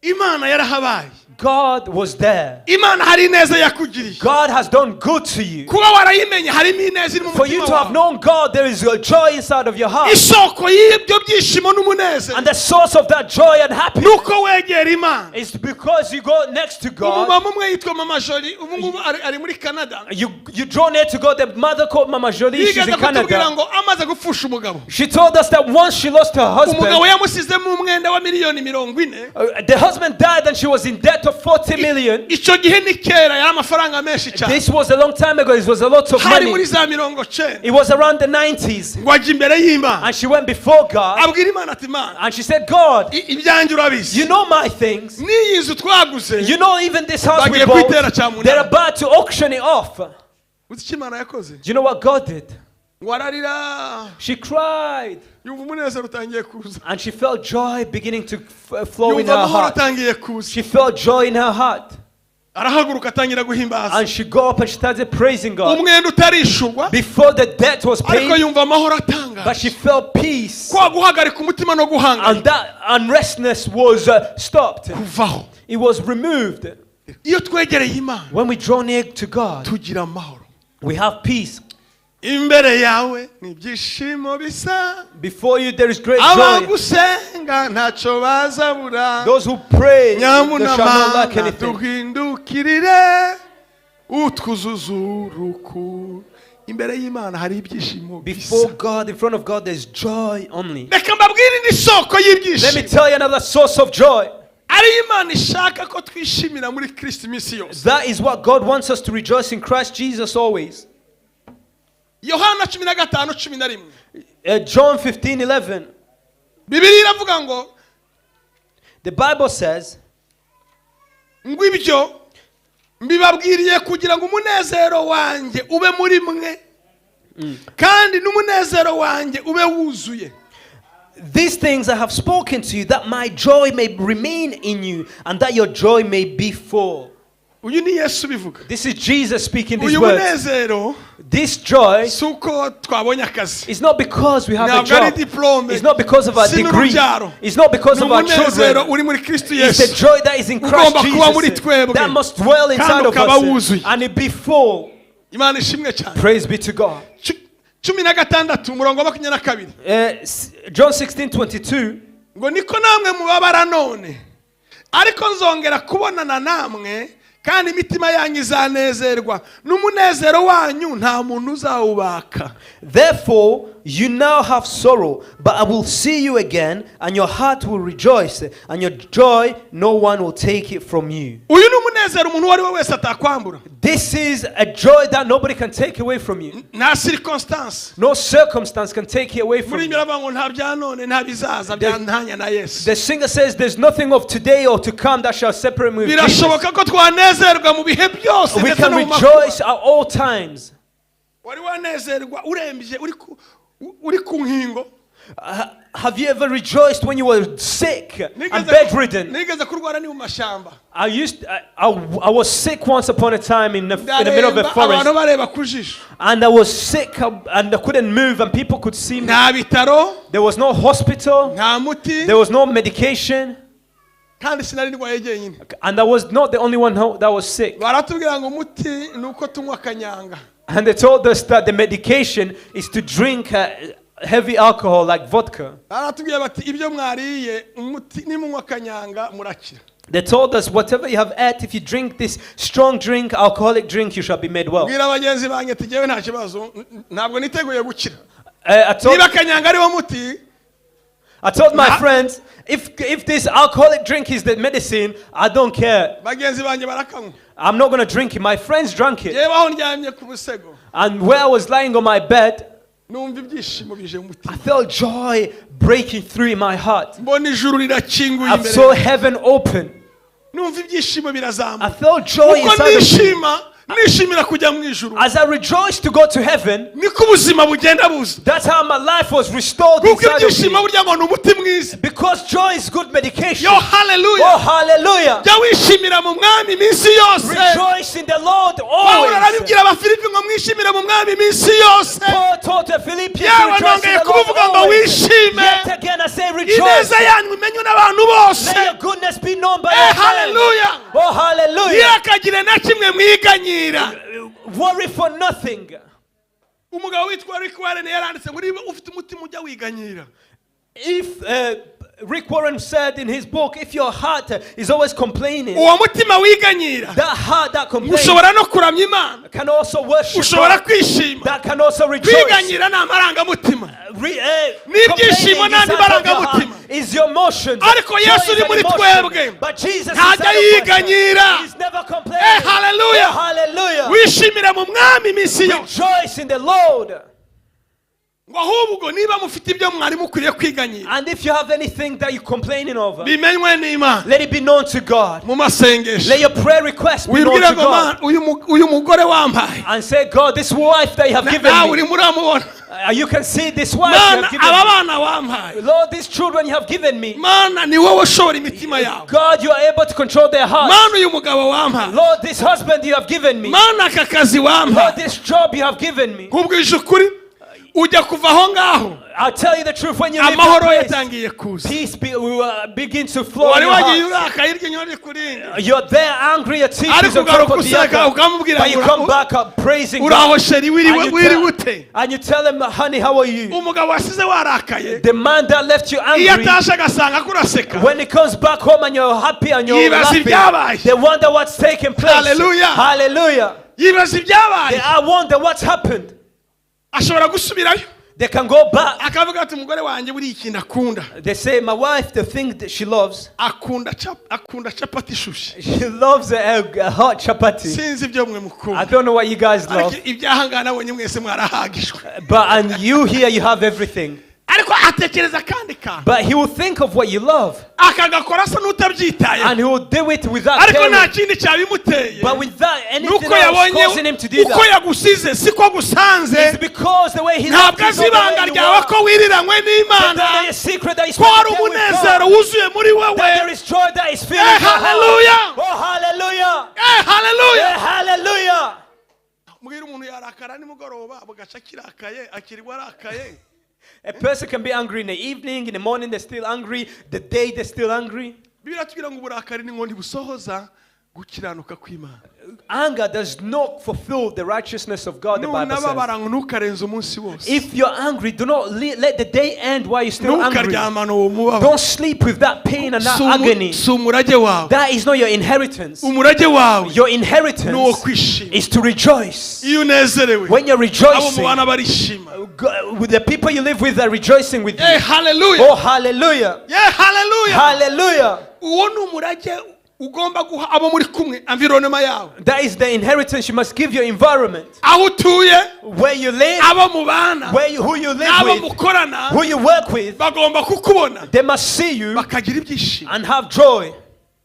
Imana yarahabaye. God was there. Imana hari ineza yakugiriye. God has done good to you. Kuba warayimenye harimo ineza iri mu For you mutima to have wawe. Known God, there is a joy inside of your heart. Isoko y'ibyo byishimo n'umunezero And the source of that joy and happiness nuko wegera Imana. Is because you go next to God. Umumama umwe yitwa Mama Joli ubu ngubu ari muri Canada. You draw near to God. The mother called Mama Jolie, she's Yigeze in kutubwira Canada. Ngo amaze gupfusha umugabo, She told us that once she lost her husband, umugabo yamusizemo umwenda wa miliyoni 40. The husband died and she was in debt of 40 million. Icyo gihe ni kera yari amafaranga menshi cyane. This was a long time ago. It was a lot of Hari money. Muri za 90. It was around the 90s. Ngo ajya imbere y'Imana, And she went before God abwira Imana ati Imana, and she said, "God, ibyanjye urabizi, you know my things. N'iyi nzu twaguze You know even this house we bagiye bought, kuyitera cyamunara." they're about to auction it off." Do Uzi icyo Imana yakoze? you know what God did? Ngo ararira, She cried yumva umunezero utangiye kuza, and she felt joy beginning to flow in yumva her amahoro heart. atangiye kuza, She felt joy in her heart. Arahaguruka atangira guhimbaza. And she got up and she started praising God. Umwenda utarishurwa, Before the debt was ariko paid, yumva amahoro but atangaje, she felt peace. kwa guhagarika umutima no guhangayika And that unrestness was stopped. Kuvaho. It was removed. Iyo twegereye Imana, When we draw near to God, tugira amahoro. We have peace. Imbere yawe ni ibyishimo bisa. Before you, there is great joy. Abagusenga ntacyo bazabura. Those who pray, they shall not lack Nyabuna anything. Duhindukirire utwuzuza urukundo. Imbere y'Imana hari ibyishimo bisa. Before God, in front of God, there's joy only. Reka mbabwire indi soko Let me y'ibyishimo tell you another source of joy. Ari Imana ishaka ko twishimira muri Kristo iminsi yose. That is what God wants us to rejoice in Christ Jesus always. Yohana 15:11. John 15:11. Bibiliya iravuga ngo, The Bible says, ngo ibyo mbibabwiriye kugira ngo umunezero wanjye ube muri mwe kandi n'umunezero wanjye ube wuzuye. "These things I have spoken to you, that my joy may remain in you, and that your joy may be full." Uyu ni Yesu ubivuga. This is Jesus speaking these Uyu words. Munezero This joy si uko twabonye akazi, is not because we have a ntabwo ari job. Diplôme, It's not because of our si degree. n'urubyaro. It's not because Ni of our umunezero children. uri muri Kristo It's the Yesu joy that is in Christ ugomba kuba muri Jesus twebwe that must dwell inside kandi of ukaba us wuzuye. And it be full. Imana ishimwe cyane. Praise be to God. 16 umurongo wa 22. John 16:22. Ngo niko namwe mubabara none, ariko nzongera kubonana namwe kandi imitima yanyu izanezerwa n'umunezero wanyu nta muntu uzawubaka. "Therefore, you now have sorrow, but I will see you again, and your heart will rejoice, and your joy, no one will take it from you." Uyu ni umunezero umuntu uwo ari we wese atakwambura. This is a joy that nobody can take away from you. Nta circonstance. No circumstance can take it away from Muri you. biravuga ngo nta bya none nta bizaza byantanya na Yesu. The singer says, "There's nothing of today or to come that shall separate me with Jesus." Birashoboka ko twanezerwa mu bihe byose We ndetse can no mu makuba. Rejoice at all times. Wari wanezerwa urembye uri ku nkingo? Have you ever rejoiced when you were sick and bedridden? Nigeze kurwara ni mu mashyamba. I used I was sick once upon a time in the middle of a Ndaremba, forest, abantu bareba ku jisho. And I was sick and I couldn't move, and people could see me. Nta bitaro, There was no hospital, nta muti, there was no medication, kandi sinari ndwaye jyenyine. And I was not the only one that was sick. Baratubwira ngo umuti ni uko tunywa kanyanga. And they told us that the medication is to drink heavy alcohol like vodka. Baratubwira bati ibyo mwariye umuti nimunywa kanyanga murakira. They told us whatever you have ate, if you drink this strong drink, alcoholic drink, you shall be made well. Bwira bagenzi banjye ati jyewe nta kibazo ntabwo niteguye gukira. I told, Niba kanyanga ariwo muti, I told my friends, if this alcoholic drink is the medicine, I don't care. Bagenzi banjye barakanywa. I'm not going to drink it. My friends drank it. Yewe aho ndyamye ku musego, And where I was lying on my bed, numva ibyishimo bije mu mutima. I felt joy breaking through in my heart. Mbona ijuru rirakinguye I imbere. saw heaven open. Numva ibyishimo I birazamuka. Felt joy Uko inside of me. nishima nishimira kujya mu ijuru, As I rejoiced to go to heaven, niko ubuzima bugenda buza, that's how my life was restored kuko inside of ibyishimo me. burya ngo ni umuti mwiza. Because joy is good medication. Yo haleluya. Oh, hallelujah. Jya wishimira mu mwami iminsi yose. Rejoice in the Lord Pawulo always. arabibwira Abafilipi ngo mwishimire mu mwami iminsi yose. Paul taught the Philippians to Yewe rejoice in nongeye the Lord kubivuga ngo always. wishime. Yet again I say rejoice. Ineza yanyu imenywe n'abantu bose. Let your goodness goodness be known by Eh, all men. Haleluya. Oh, hallelujah. Ntihakagire na kimwe mwiganyira. Worry for nothing. Umugabo witwa Rick Warren yaranditse ngo niba ufite umutima ujya wiganyira, If Rick Warren said in his book, if your heart is always complaining, uwo mutima wiganyira that heart that complains ushobora no kuramya Imana, can also worship ushobora God, kwishima. that can also rejoice. Kwiganyira ni amarangamutima. N'ibyishimo Complaining n'andi inside of your heart marangamutima. is your emotions. Ariko Joy Yesu is uri an muri emotion. twebwe But Jesus ntajya inside of us, yiganyira. he's never complaining. Eh, hallelujah. Oh, hallelujah. Wishimire mu Mwami iminsi yose. Rejoice in the Lord. Ngo ahubwo niba mufite ibyo mwari mukwiriye kwiganyira, And if you have anything that you're complaining over, bimenywe n'Imana let it be known to God. mu masengesho. Let your prayer request be known Wibwire to ngo God. Mana, uyu mugore wampaye, And say, God, this wife that you have given nawe me, urimo uramubona. You can see this wife you Mana, have given aba me. bana wampaye, Lord, these children you have given me. Mana, ni wowe ushobora imitima yawe. God, you are able to control their hearts. Mana, uyu mugabo wampaye, Lord, this husband you have given me. Mana, aka kazi Lord, wampaye. this job you have given me. Nkubwije ukuri, ujya kuva aho ngaho, I'll tell you the truth, when you leave that amahoro place, yatangiye kuza. peace will begin to flow in Wari your wagiye heart. urakaye iryo nyori ku rindi, You're there angry, your teeth ariko is on top ugaruka of the useka other. ukamubwira But you ngo come back up praising God. uraho chéri, wiriwe And you, wiriwe tell, ute? and you tell him, honey, how are you? Umugabo wasize warakaye, The man that left you iyo angry, atashe agasanga ko uraseka, when he comes back home and you're happy and you're yibaza laughing, ibyabaye. they wonder what's taken place. Hallelujah. Hallelujah. Yibaza ibyabaye. I wonder what's happened. Ashobora gusubirayo, They can go back. Akavuga ati umugore wanjye buriya ikintu akunda, They say, my wife, the thing that she loves, akunda capati ishushe. She loves a hot chapati. Sinzi ibyo mwe I mukunda, don't know what you guys ariko love, ibyahangana nabonye mwese mwarahagijwe. But and you here, you have everything. Ariko atekereza akandi kantu, But he will think of what you love, akagakora asa n'utabyitayeho, and he will do it without ariko nta caring. kindi cyabimuteye, But without anything nuko else yabonye causing him to do uko that. yagusize siko agusanze. It's because the way he left Ntabwo you is azi not the ibanga way you ryawe are. ko wiriranywe That n'Imana, there is secret that is ko hari with umunezero God. wuzuye muri wowe. That there is joy that is filling Eh, your heart. Hallelujah. Oh, hallelujah. Eh, haleluya. Eh, hallelujah. Mbwira, umuntu yarakara nimugoroba bugaca akirakaye akirirwa arakaye. A person can be angry in the evening, in the morning they're still angry, the day they're still angry. Bibiliya iratubwira ngo uburakari ni ngo ntibusohoza gukiranuka kw'Imana. Anger does not fulfill the righteousness of God, the Bible says. Nunababara ngo ntukarenze umunsi wose. If you're angry, do not let the day end while you're still angry. Ntukaryamane uwo mubabaro. Don't sleep with that pain and that Si umu- agony. si umurage wawe. That is not your inheritance. Umurage wawe Your ni uwo inheritance kwishima. is to rejoice. Iyo unezerewe, When you're abo rejoicing, mubana barishima. with the people you live with are rejoicing with Eh, you. haleluya. Oh, hallelujah. Yeah, haleluya. Hallelujah. Uwo ni umurage ugomba guha abo muri kumwe, environment yawe, That is the inheritance you must give your environment. Aho utuye, Where you live, abo mubana, who you live n'abo with, mukorana, who you work with, bagomba kukubona they must see you bakagira ibyishimo, and have joy.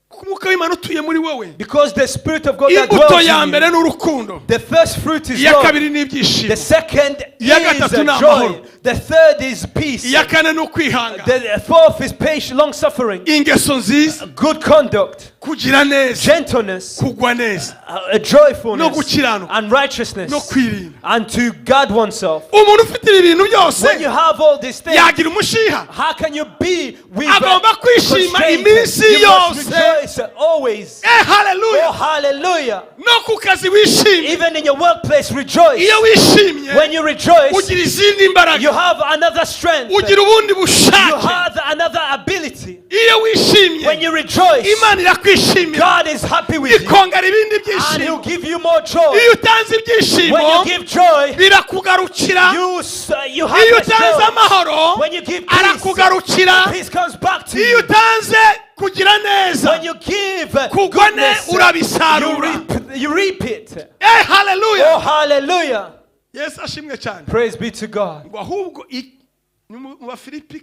Kuko Umwuka w'Imana utuye muri wowe, Because the Spirit of God that imbuto dwells ya in mbere you, ni urukundo, the first fruit is iya love. kabiri ni ibyishimo, The second iya is gatatu ni amahoro, joy. The third is peace. Iya kane ni ukwihangana, The fourth is patience, long suffering, ingeso nziza, good conduct, kugira neza, gentleness, kugwa neza, joyfulness, no gukiranuka, and righteousness, no kwirinda. And to guard oneself. Umuntu ufite ibi bintu byose When you have all these things, yagira umushiha? How can you be with Agomba kwishima constraint? Iminsi You must yose. Rejoice always. Eh, haleluya. Oh, hallelujah. No ku kazi wishimye. Even in your workplace, rejoice. Iyo wishimye, When you rejoice, ugira izindi mbaraga, you have another strength. ugira ubundi You bushake. Have another ability. Iyo wishimye, When you rejoice, Imana irakwishimira, God is happy with you. Ikongera ibindi And He'll byishimo. give you more joy. Iyo utanze ibyishimo, When you give joy, birakugarukira. you have Iyo less utanze joy. amahoro, When you give peace, arakugarukira. Peace comes back to Iyo you. utanze kugira neza, When you give kugwa ne goodness, urabisarura. you reap it. Eh, haleluya. Oh, hallelujah. Yesu ashimwe cyane. Praise be to God. Ngo ahubwo ni mu Bafilipi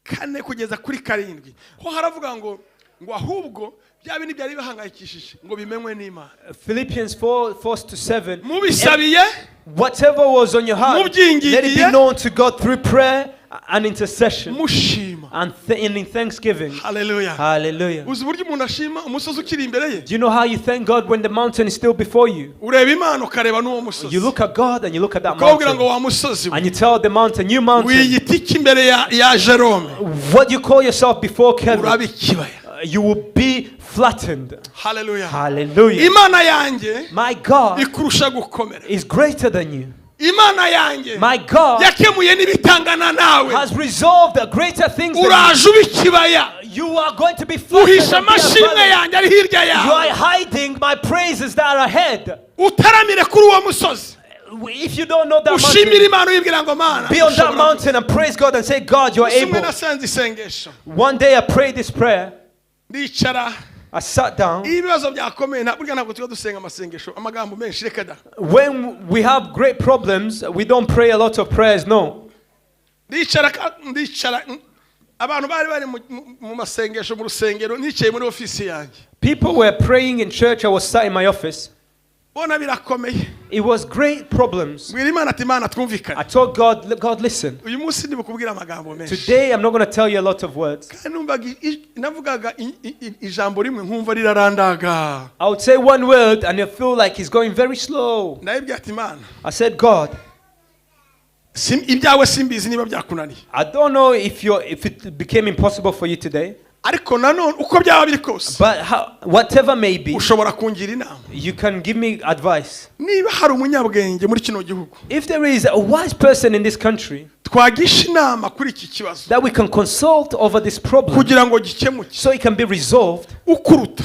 4:4 kugeza kuri 7 ho haravuga ngo ahubwo bya bindi byari bihangayikishije ngo bimenywe n'Imana. Philippians 4 4 to 7. Mubisabiye, Whatever was on your heart, mubyingingiye, let it be known to God through prayer and intercession mushima. and in thanksgiving. Haleluya. Hallelujah. Uzi uburyo umuntu ashima umusozi ukiri imbere ye? Do you know how you thank God when the mountain is still before you? Ureba Imana ukareba n'uwo musozi, You look at God and you look at that ukababwira ngo mountain. wa musozi we, And you tell the mountain, you mountain, wiyita iki imbere ya Jerome? What you call yourself before Kevin? Uraba ikibaya. You will be flattened. Haleluya. Hallelujah. Imana yanjye My God ikurusha gukomera. is greater than you. Imana yanjye My God yakemuye n'ibitangana nawe. has resolved the greater things than you. Uraje uba ikibaya. You are going to be flattened Uhisha and be a amashimwe valley. yanjye ari hirya You are yawe. hiding my praises that are ahead. Utaramire kuri uwo musozi. If you don't know that Ushimire mountain, Imana uyibwira ngo Mana be on that ushobora. mountain and praise God and say, God, you are Umunsi umwe able. nasenze isengesho. One day I prayed this prayer. Ndicara. I sat down. Iyo ibibazo byakomeye burya ntabwo tujya dusenga amasengesho amagambo menshi reka da. When we have great problems, we don't pray a lot of prayers, no. Ndicara ndicara abantu bari bari mu masengesho mu rusengero nicaye muri ofisi yanjye. People were praying in church. I was sat in my office. Bona birakomeye. It was great problems. Mbwira Imana ati Imana twumvikane. I told God, God, listen. Uyu munsi ndibukubwira amagambo menshi. Today I'm not going to tell you a lot of words. Kandi numvaga navugaga ijambo rimwe nkumva rirarandaga. I would say one word and you feel like it's going very slow. Ndayibwira ati Imana I said, God, ibyawe simbizi niba byakunaniye. I don't know if it became impossible for you today, Ariko nanone uko byaba biri kose but whatever may be, ushobora kungira inama. you can give me advice. Niba hari umunyabwenge muri kino gihugu If there is a wise person in this country twagisha inama kuri iki kibazo that we can consult over this problem kugira ngo gikemuke so it can be resolved, ukuruta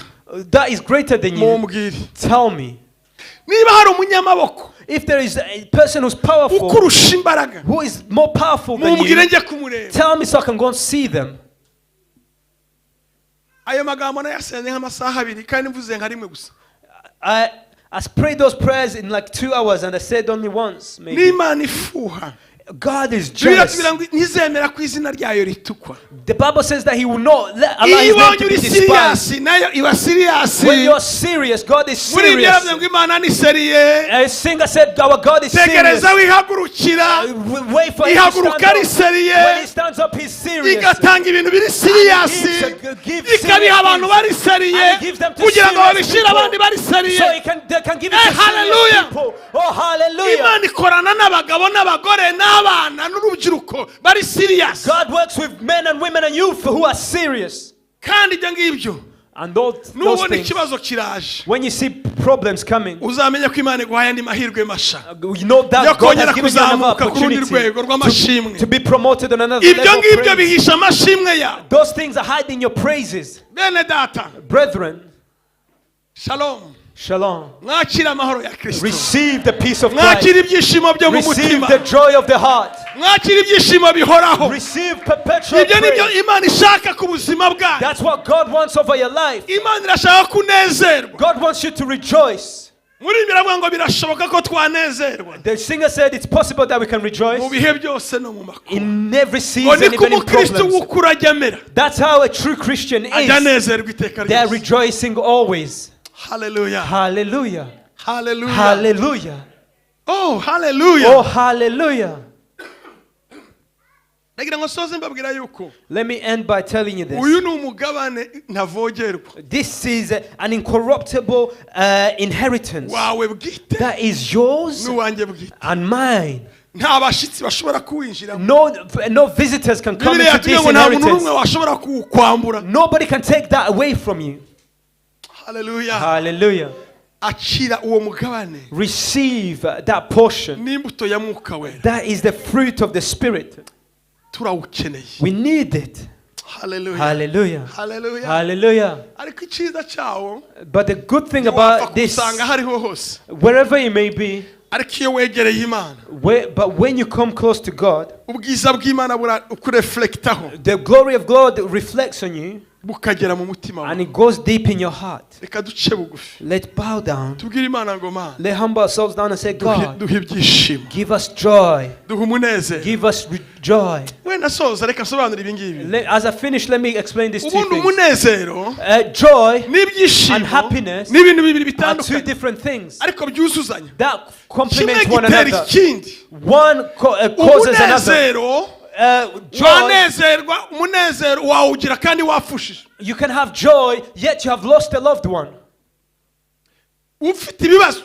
that is greater than you, mumbwire. tell me. Niba hari umunyamaboko If there is a person who's powerful, ukurusha imbaraga who is more powerful than mumbwire you, njye kumureba. tell me so I can go and see them. Ayo magambo nayasenze nk'amasaha abiri kandi mvuze nka rimwe gusa. I prayed those prayers in like 2 hours and I said only once. Maybe. N'Imana ifuha. God is Bibiliya jealous. itubwira ngo ntizemera ko izina ryayo ritukwa. The Bible says that He will not let, allow Iyo His name ibonye to uri be despised. serious nayo iba serious. When you're serious, God is Muri ibyo serious. yaravuze ngo Imana ni seriye. A singer said, Our God is serious. Tegereza wihagurukira. Wait for him to Ihaguruka stand ari up. seriye. When he stands up, he's serious. Igatanga ibintu biri serious. And he gives Ikabiha serious abantu things. bari seriye And he gives them to kugira ngo serious babishyire people. abandi bari seriye. So they can give it Eh, to serious hallelujah. people. Oh, hallelujah. Imana ikorana n'abagabo n'abagore n'abana n'urubyiruko bari serious. God works with men and women and youth who are serious. Kandi ibyo ngibyo And those nubona things, ikibazo kiraje when you see problems coming, uzamenye ko Imana iguhaye andi mahirwe masha you know yo that God kongera has given you another kuzamuka ku rundi opportunity rwego rw'amashimwe. to be promoted on another Ibyo level of ngibyo praise. bihisha amashimwe yawe. Those things are hiding your praises. Bene data, Brethren, shalom. Shalom. Mwakire amahoro ya Kristo. Receive the peace of Christ. Mwakire ibyishimo byo mu Receive mutima. the joy of the heart. Mwakire ibyishimo bihoraho. Receive perpetual Ibyo nibyo praise. Imana ishaka ku buzima bwawe. That's what God wants over your life. Imana irashaka kunezerwa. God wants you to rejoice. Muri ibi biravuga ngo birashoboka ko twanezerwa The singer said it's possible that we can rejoice mu bihe byose no mu makuba. in every Ngo season, niko even in umukristo problems. w'ukuri ajya amera. That's how a true Christian Ajya is. anezerwa iteka They are ryose. rejoicing always. Hallelujah. Hallelujah. Hallelujah. Hallelujah. Oh, hallelujah. Oh, hallelujah. Ndagira ngo nsoze mbabwira yuko Let me end by telling you this. uyu ni umugabane ntavogerwa This is an incorruptible inheritance wawe bwite that is yours n'uwanjye bwite. and mine. Nta bashyitsi bashobora kuwinjiramo. No visitors can come Bibiliya into yatubwiye this ngo nta muntu n'umwe inheritance. washobora kuwukwambura. Nobody can take that away from you. Hallelujah. Hallelujah. Akira uwo mugabane Receive that portion. n'imbuto ya Mwuka Wera. That is the fruit of the Spirit. Turawukeneye. We need it. Hallelujah. Hallelujah. Hallelujah. Hallelujah. Ariko icyiza cyawo But the good thing ntiwapfa about this, kuwusanga aho ariho hose. wherever it may be, Ariko iyo wegereye Imana but when you come close to God, ubwiza bw'Imana burakureflectaho the glory of God reflects on you bukagera mu mutima wawe. and it goes deep in your heart. Reka duce bugufi Let's bow down. tubwire Imana ngo Mana Let's humble ourselves down and say, God, duhe ibyishimo, give us joy. duhe umunezero. Give us joy. Wenda soza reka nsobanure ibi ngibi. As I finish, let me explain these two Ubundi things. umunezero Joy n'ibyishimo and happiness ni ibintu bibiri are two bitandukanye different things ariko byuzuzanya. that Kimwe complement one gitera another. ikindi. One causes another. Umunezero Joy, wanezerwa, umunezero wawugira kandi wapfushije. you can have joy, yet you have lost a loved one. Ufite ibibazo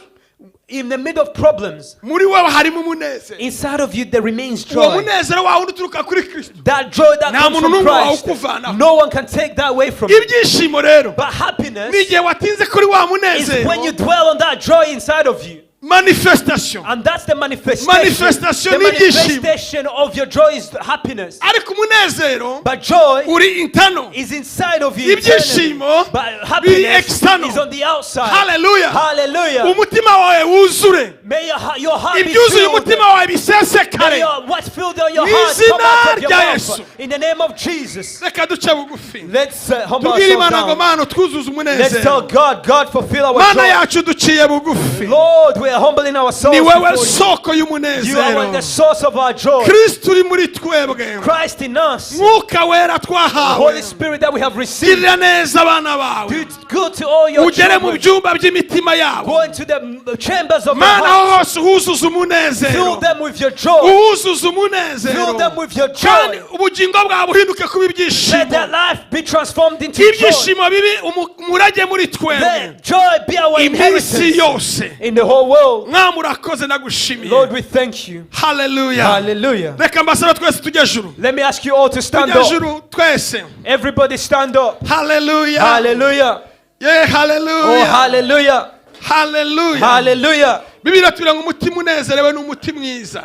In the middle of problems, muri wowe harimo umunezero. Inside of you there remains Uwo joy. Munezero wawe undi uturuka kuri Kristo, That joy that nta comes muntu from n'umwe Christ, wawukuvanaho. No one can take that away from you. Ibyishimo rero But happiness ni igihe watinze kuri wa is munezero. When you dwell on that joy inside of you. Manifestation. And that's the manifestation. Manifestation The n'ibyishimo. Manifestation of your joy is happiness. Ariko umunezero But joy uri internal. Is inside of you Ibyishimo internally. But biri happiness external. Is on the outside. Haleluya. Hallelujah. Umutima wawe wuzure. May your heart be Ibyuzuye filled. Umutima wawe bisesekare. May what's filled on your Mu heart come out of your izina rya mouth. Yesu. In the name of Jesus. Reka duce bugufi. Let's humble Tubwire ourselves Imana ngo down. Mana twuzuze Let's tell umunezero. God, God, fulfill our Mana joy. yacu duciye bugufi. Lord, we are humbling ourselves Ni wowe before you. soko You are y'umunezero. The source of our joy. Kristo uri muri twebwe, Christ in us. Mwuka Wera The twahawe, Holy Spirit that we have received. Girira neza abana bawe. Do good to all your Ugere mu children. byumba by'imitima yabo. Go into the chambers of their Mana aho hearts. hose uhuzuza umunezero. Fill them with your joy. Uhuzuza umunezero Fill them with your kandi joy. Ubugingo bwawe buhinduke kuba Let their ibyishimo. Life be transformed into joy. Ibyishimo bibi umurage muri twebwe Let joy be our iminsi inheritance yose. In the whole world. Mwami urakoze ndagushimiye. Lord, we thank you. Haleluya. Hallelujah. Reka mbasaba twese tujye juru. Let me ask you all to stand Tujye up. juru twese. Everybody stand up. Haleluya. Hallelujah. Ye Oh, haleluya. Hallelujah. Haleluya. Hallelujah. Bibiliya iratubwira ngo umutima unezerewe ni umuti mwiza.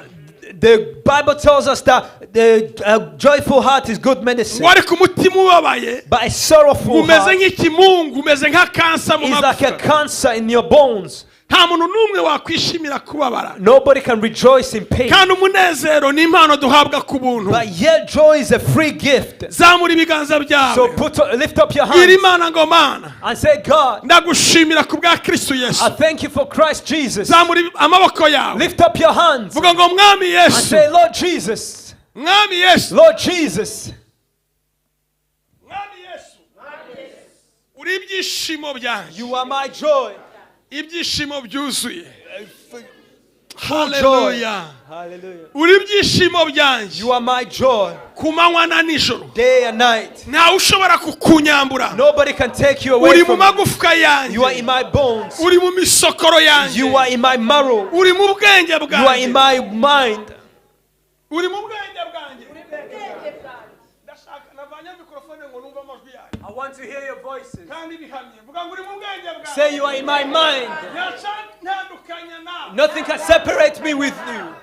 The Bible tells us that the joyful heart is good medicine, Ngo ariko umutima ubabaye but a sorrowful umeze heart nk'ikimungu umeze nka kansa mu is like a magufa. Cancer in your bones. Nta muntu n'umwe wakwishimira kubabara. Nobody can rejoice in pain. Kandi umunezero ni impano duhabwa ku buntu. But yet, joy is a free gift. Zamura ibiganza So byawe. lift up your Bwira hands Imana ngo Mana and say, God, ndagushimira ku bwa Kristo Yesu. I thank you for Christ Jesus. Zamura amaboko yawe. Lift up your hands Vuga ngo Mwami and Yesu. say, Lord Jesus, Mwami Yesu. Lord Jesus, Mwami Yesu uri ibyishimo byanjye. You are my joy. Ibyishimo byuzuye. Full joy. Haleluya. Hallelujah. Uri ibyishimo byanjye You are my joy, ku manywa na nijoro. Day and night. Ntawe ushobora kukunyambura. Nobody can take you away Uri mu from me. Magufwa You are yanjye. In my bones. Uri mu misokoro yanjye. You are in my marrow. Uri mu bwenge You are in bwanjye. My mind. Uri mu bwenge bwanjye. Ndashaka navanye mikorofone ngo numve amajwi yayo. I want to hear your voices. Kandi bihamye vuga ngo uri mu bwenge bwanjye. Say you are in my mind. Ntandukanya nawe. Nothing can separate me with you.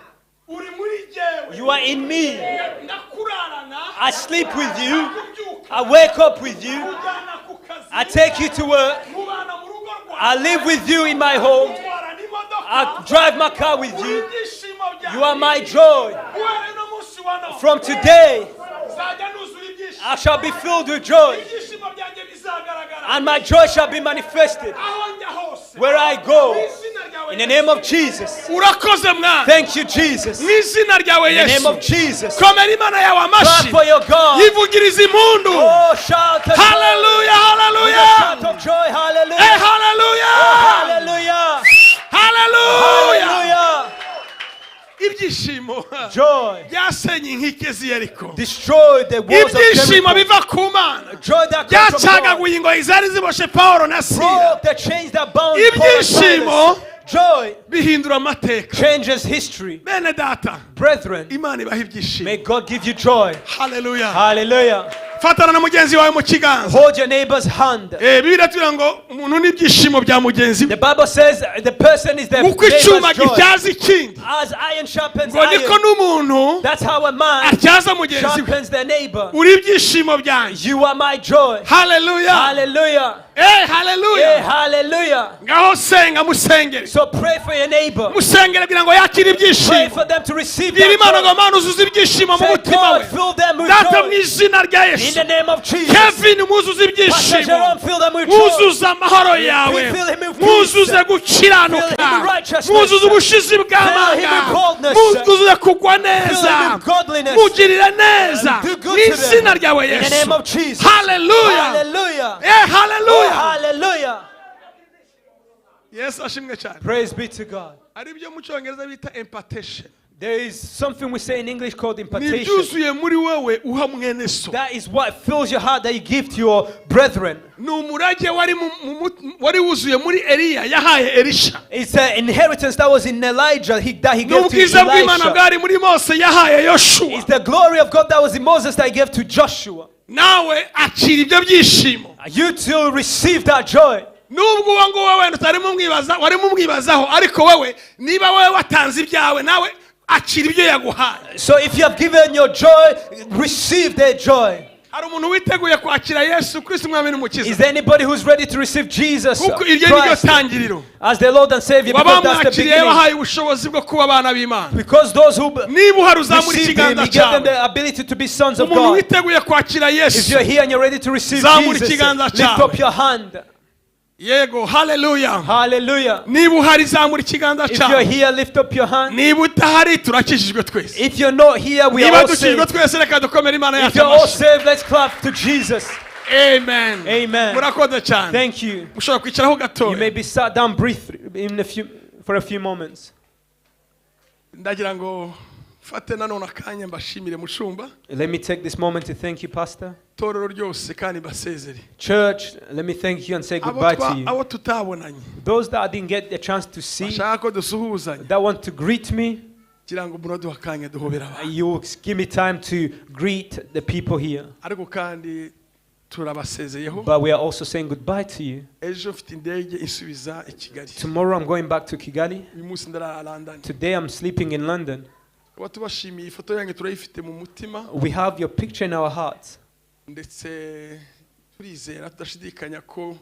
Uri muri jyewe. You are in me. Ndakurarana. I sleep with you. Kubyuka. I wake up with you. Kujyana ku kazi. I take you to work. Mubana mu rugo rwawe. I live with you in my home. Utwara n'imodoka. I drive my car with Uri you. ibyishimo byanjye. You are my joy. Guhera uno munsi wa none From today, nzajya nuzura ibyishimo. I shall be filled with joy, Ibyishimo byanjye bizagaragara and my joy shall be manifested aho njya hose where I go. Mu izina ryawe In the name of Jesus. Urakoze mwana. Thank you, Jesus. Mu izina ryawe In the name Yesu. Of Jesus. Komera Imana yawe Clap amashyi. for your God. Yivugiriza impundu. Oh, shout of joy. Haleluya haleluya. Shout of joy. Eh, Hallelujah. haleluya. Hallelujah. Haleluya. Hallelujah. Ibyishimo Joy byasenye inkike z'i Yeriko. destroyed the walls of Ibyishimo Jericho. Biva ku Mana Joy that comes from God byacagaguye ingoyi zari ziboshe Pawulo na Sila. Broke the chains that bound Paul and Ibyishimo Silas. Joy bihindura amateka. Changes history. Bene data, Brethren, Imana ibaha ibyishimo. May God give you joy. Haleluya. Hallelujah. Fatana na mugenzi wawe mu kiganza. Hold your neighbor's hand. Eh, Bibiliya itubwira ngo umuntu n'ibyishimo bya mugenzi we. The Bible says the person is the Uko icyuma neighbor's joy. Gityaza ikindi As iron sharpens ngo niko iron, n'umuntu that's how a man atyaza mugenzi we. Sharpens their neighbor. Uri ibyishimo byanjye. You are my joy. Haleluya. Hallelujah. Eh, Yeah, haleluya. Hallelujah. Ngaho senga musengere. So pray for your neighbor. Musengere kugira ngo yakire Pray ibyishimo. for them to receive Bwira that Imana ngo joy. Mana uzuze ibyishimo mu Say, mutima God, we. fill them with Data mu joy. izina rya In Yesu. the name of Jesus. Kevin muzuze Pastor ibyishimo. Jerome, fill them with joy. Mwuzuze amahoro yawe. Fill him with peace. Mwuzuze gukiranuka. Fill him with righteousness. Mwuzuze ubushizi Fill him bw'amanga. with boldness. Mwuzuze kugwa Fill him neza. With godliness. Mugirire neza And do good mu to them. izina ryawe In the Yesu. Name of Jesus. Haleluya. Hallelujah. Eh, Oh, haleluya. Hallelujah. Yesu ashimwe cyane. Praise be to God. Ari byo mu cyongereza bita impartation. There is something we say in English called Ni impartation. ibyuzuye muri wowe uha mwene so. That is what fills your heart that you give to your brethren. Ni umurage wari mu- mu- mu- wari wuzuye muri Eliya yahaye Elisha. It's an inheritance that was in Elijah that he Ni gave to ubwiza bw'Imana Elisha. bwari muri Mose yahaye Yoshuwa. It's the glory of God that was in Moses that he gave to Joshua. Nawe akira ibyo byishimo. You too receive that joy. Nubwo uwo nguwo wenda utarimo umwibaza, warimo umwibazaho, ariko wowe niba wowe watanze ibyawe, nawe akira ibyo yaguhaye. So if you have given your joy, receive their joy. Hari umuntu witeguye kwakira Yesu Kristo Umwami n'Umukiza? Is there anybody who's ready to receive Jesus Kuko iryo ni ryo Christ tangiriro. As their Lord and Savior? Because that's the Wabamwakiriye beginning. bahaye ubushobozi bwo kuba abana b'Imana. Because those who Niba uhari uzamura received him, ikiganza he gave them cyawe. The ability to be sons of Umuntu God. witeguye kwakira If Yesu, you're here and you're ready to receive zamura Jesus, ikiganza lift cyawe. Up your hand. Yego, haleluya. Hallelujah. Niba uhari zamura ikiganza If you're cyawe. Here, lift up your hand. Niba utahari, turakijijwe twese. If you're not here, we are Niba all dukijijwe saved. twese, reka dukomere Imana If yacu you're all amashyi. saved, let's clap to Jesus. Amen. Amen. Murakoze cyane. Thank you. Mushobora kwicaraho You gatoya. May be sat down briefly for a few moments. Ndagira ngo mfate nanone akanya mbashimire, mushumba, Let me take this moment to thank you, Pastor. Itorero ryose, kandi mbasezere. Church, let me thank you and say Abo goodbye twa- to you. Abo tutabonanye, Those that I didn't get the chance to see, bashaka ko dusuhuzanya, that want to greet me, kugira ngo munaduhe akanya duhobere abantu. You will give me time to greet the people here. Ariko kandi turabasezeyeho. But we are also saying goodbye to you. Ejo mfite indege insubiza i Kigali. Tomorrow I'm going back to Kigali. Uyu munsi ndarara London. Today I'm sleeping in London. Tuba tubashimiye, ifoto yanyu turayifite mu mutima. We have your picture in our hearts. Ndetse turizera tudashidikanya ko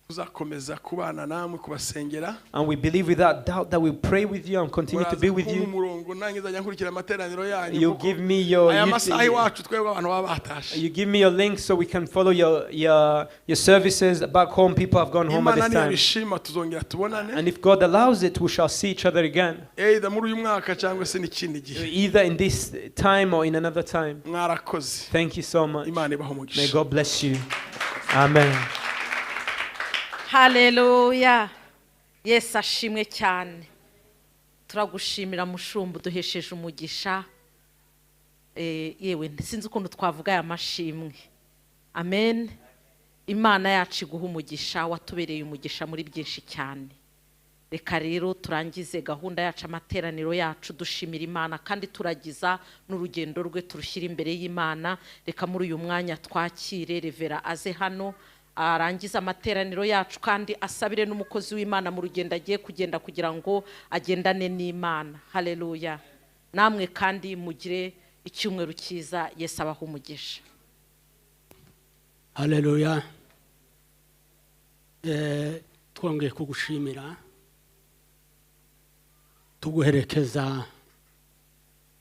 tuzakomeza kubana namwe, kubasengera. And we believe without doubt that we'll pray with you and continue to be with Muraza kumpa you. umurongo, nanjye nzajya nkurikira amateraniro yanyu, You kuko give me your aya masaha iwacu twebwe abantu baba batashe. You give me your link so we can follow your services back home. People have gone home at Imana this time. niyabishima tuzongera tubonane, And if God allows it, we shall see each other again, either muri uyu mwaka cyangwa se n'ikindi gihe. Either in this time or in another time. Mwarakoze. Thank you so much. Imana ibahe May umugisha. God bless you. Amen. Haleluya, Yesu ashimwe cyane. Turagushimira, mushumba, uduhesheje umugisha. Eh, yewe sinzi ukuntu twavuga aya mashimwe. Amen. Imana yacu iguha umugisha, watubereye umugisha muri byinshi cyane. Reka rero turangize gahunda yacu, amateraniro yacu, dushimira Imana kandi turagiza n'urugendo rwe turushyira imbere y'Imana. Reka muri uyu mwanya twakire Reverend aze hano arangize amateraniro yacu kandi asabire n'umukozi w'Imana mu rugendo agiye kugenda kugira ngo agendane n'Imana. Haleluya. Namwe kandi mugire icyumweru cyiza. Yesu abaha umugisha. Haleluya. Twongeye kugushimira, tuguherekeza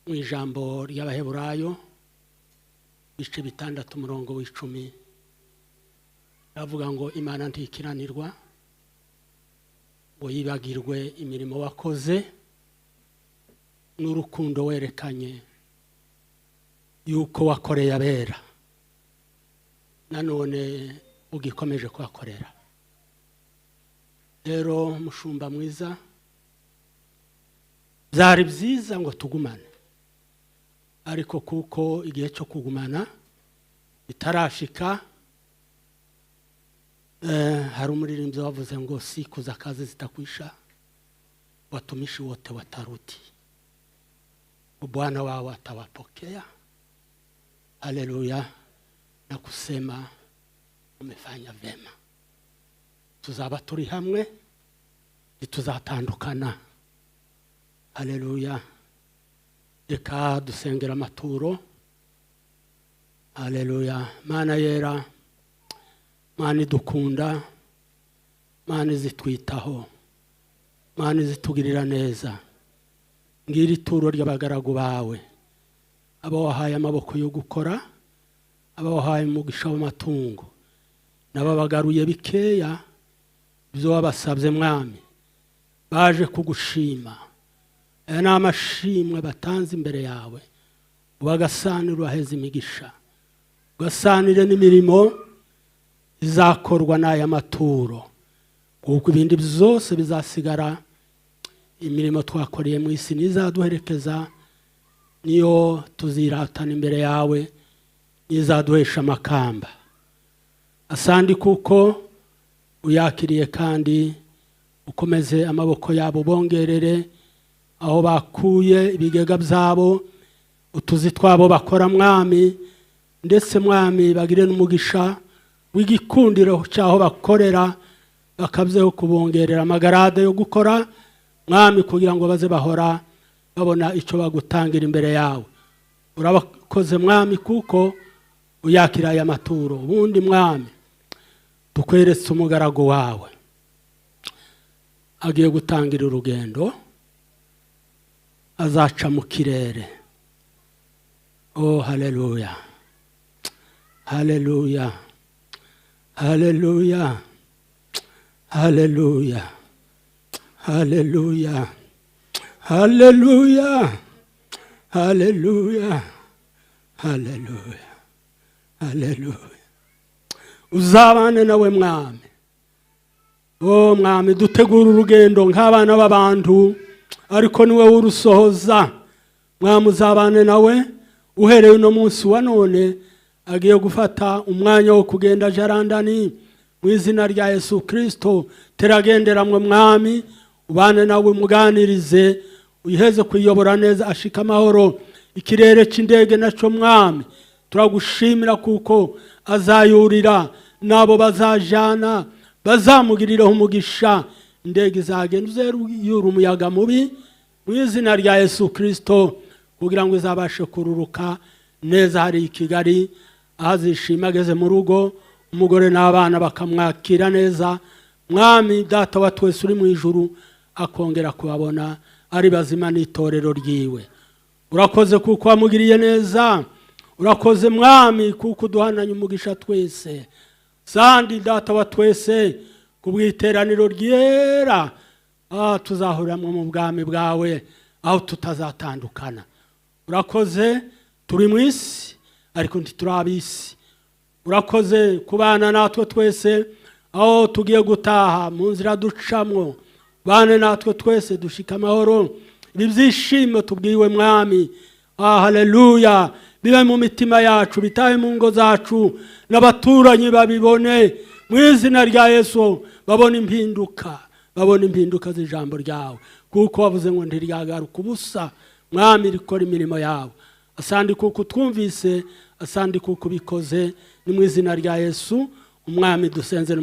mu ijambo ry'Abaheburayo ibice 6 umurongo wa 10, ravuga ngo Imana ntikiranirwa ngo yibagirwe imirimo wakoze n'urukundo werekanye yuko wakoreye abera, nanone ugikomeje kuhakorera. Rero mushumba mwiza, byari byiza ngo tugumane, ariko kuko igihe cyo kugumana bitarashika, hari umuririmbyi wavuze ngo siku za kazi zitakwisha, watumishi wote watarudi, Bwana wao atawapokea, haleluya, na kusema umefanya vema. Tuzaba turi hamwe, ntituzatandukana. Haleluya. Reka dusengera amaturo. Haleluya. Mana yera, Mana idukunda, Mana izitwitaho, Mana izitugirira neza, ngira ituro ry'abagaragu bawe, abo wahaye amaboko yo gukora, abo wahaye umugisha w'amatungo, n'ababagaruye bikeya ibyo wabasabye Mwami, baje kugushima. Aya ni amashimwe batanze imbere yawe, ubagasanire ubaheze imigisha, ugasanire n'imirimo izakorwa n'aya maturo, kuko ibindi byose bizasigara. Imirimo twakoreye mu isi nizaduherekeza. Niyo tuziratana imbere yawe, nizaduhesha amakamba. Asandi kuko uyakiriye, kandi ukomeze amaboko yabo, bongerere aho bakuye ibigega byabo, utuzi twabo bakora Mwami, ndetse Mwami bagire n'umugisha w'igikundiro cy'aho bakorera, bakabyeho kubongerera amagarade yo gukora Mwami, kugira ngo baze bahora babona icyo bagutangira imbere yawe. Urabakoze Mwami kuko uyakira aya maturo. Ubundi Mwami tukweretse umugaragu wawe agiye gutangira urugendo, azaca mu kirere. Oh, haleluya, haleluya, haleluya, haleluya, haleluya, haleluya, haleluya, haleluya, haleluya. Uzabane nawe Mwami. Oh Mwami, dutegura urugendo nk'abana b'abantu, ariko niwe urusohoza. Mwami uzabane nawe uhereye uno munsi wa none, agiye gufata umwanya wo kugenda jarandani mu izina rya Yesu Kristo. Teragenderamwe Mwami, ubane nawe, muganirize, uyiheze kuyobora neza, ashika amahoro. Ikirere cy'indege naco Mwami turagushimira kuko azayurira, nabo bazajana bazamugiriraho umugisha. Indege izagenda uzeruyura umuyaga mubi mu izina rya Yesu Kristo, kugira ngo izabashe kururuka neza hari i Kigali, aho azishima ageze mu rugo, umugore n'abana bakamwakira neza. Mwami Data wa twese uri mu ijuru, akongera kubabona ari bazima n'itorero ryiwe. Urakoze kuko wamugiriye neza. Urakoze Mwami kuko uduhananye umugisha twese. Sandi Data wa twese, kubw'iteraniro ryera tuzahuriramo mu bwami bwawe, aho tutazatandukana. Urakoze, turi mu isi ariko ntituri ab'isi. Urakoze kubana natwe twese aho tugiye gutaha, mu nzira ducamwo bane natwe twese, dushika amahoro. Ibi byishimo tubwiwe Mwami, haleluya, bibe mu mitima yacu, bitahe mu ngo zacu, n'abaturanyi babibone mu izina rya Yesu, babone impinduka, babone impinduka z'ijambo ryawe, kuko wavuze ngo ntiryagaruka ubusa. Mwami rikora imirimo yawe. Asandi kuko twumvise, asandi kuko ubikoze, ni mu izina rya Yesu Umwami dusenze.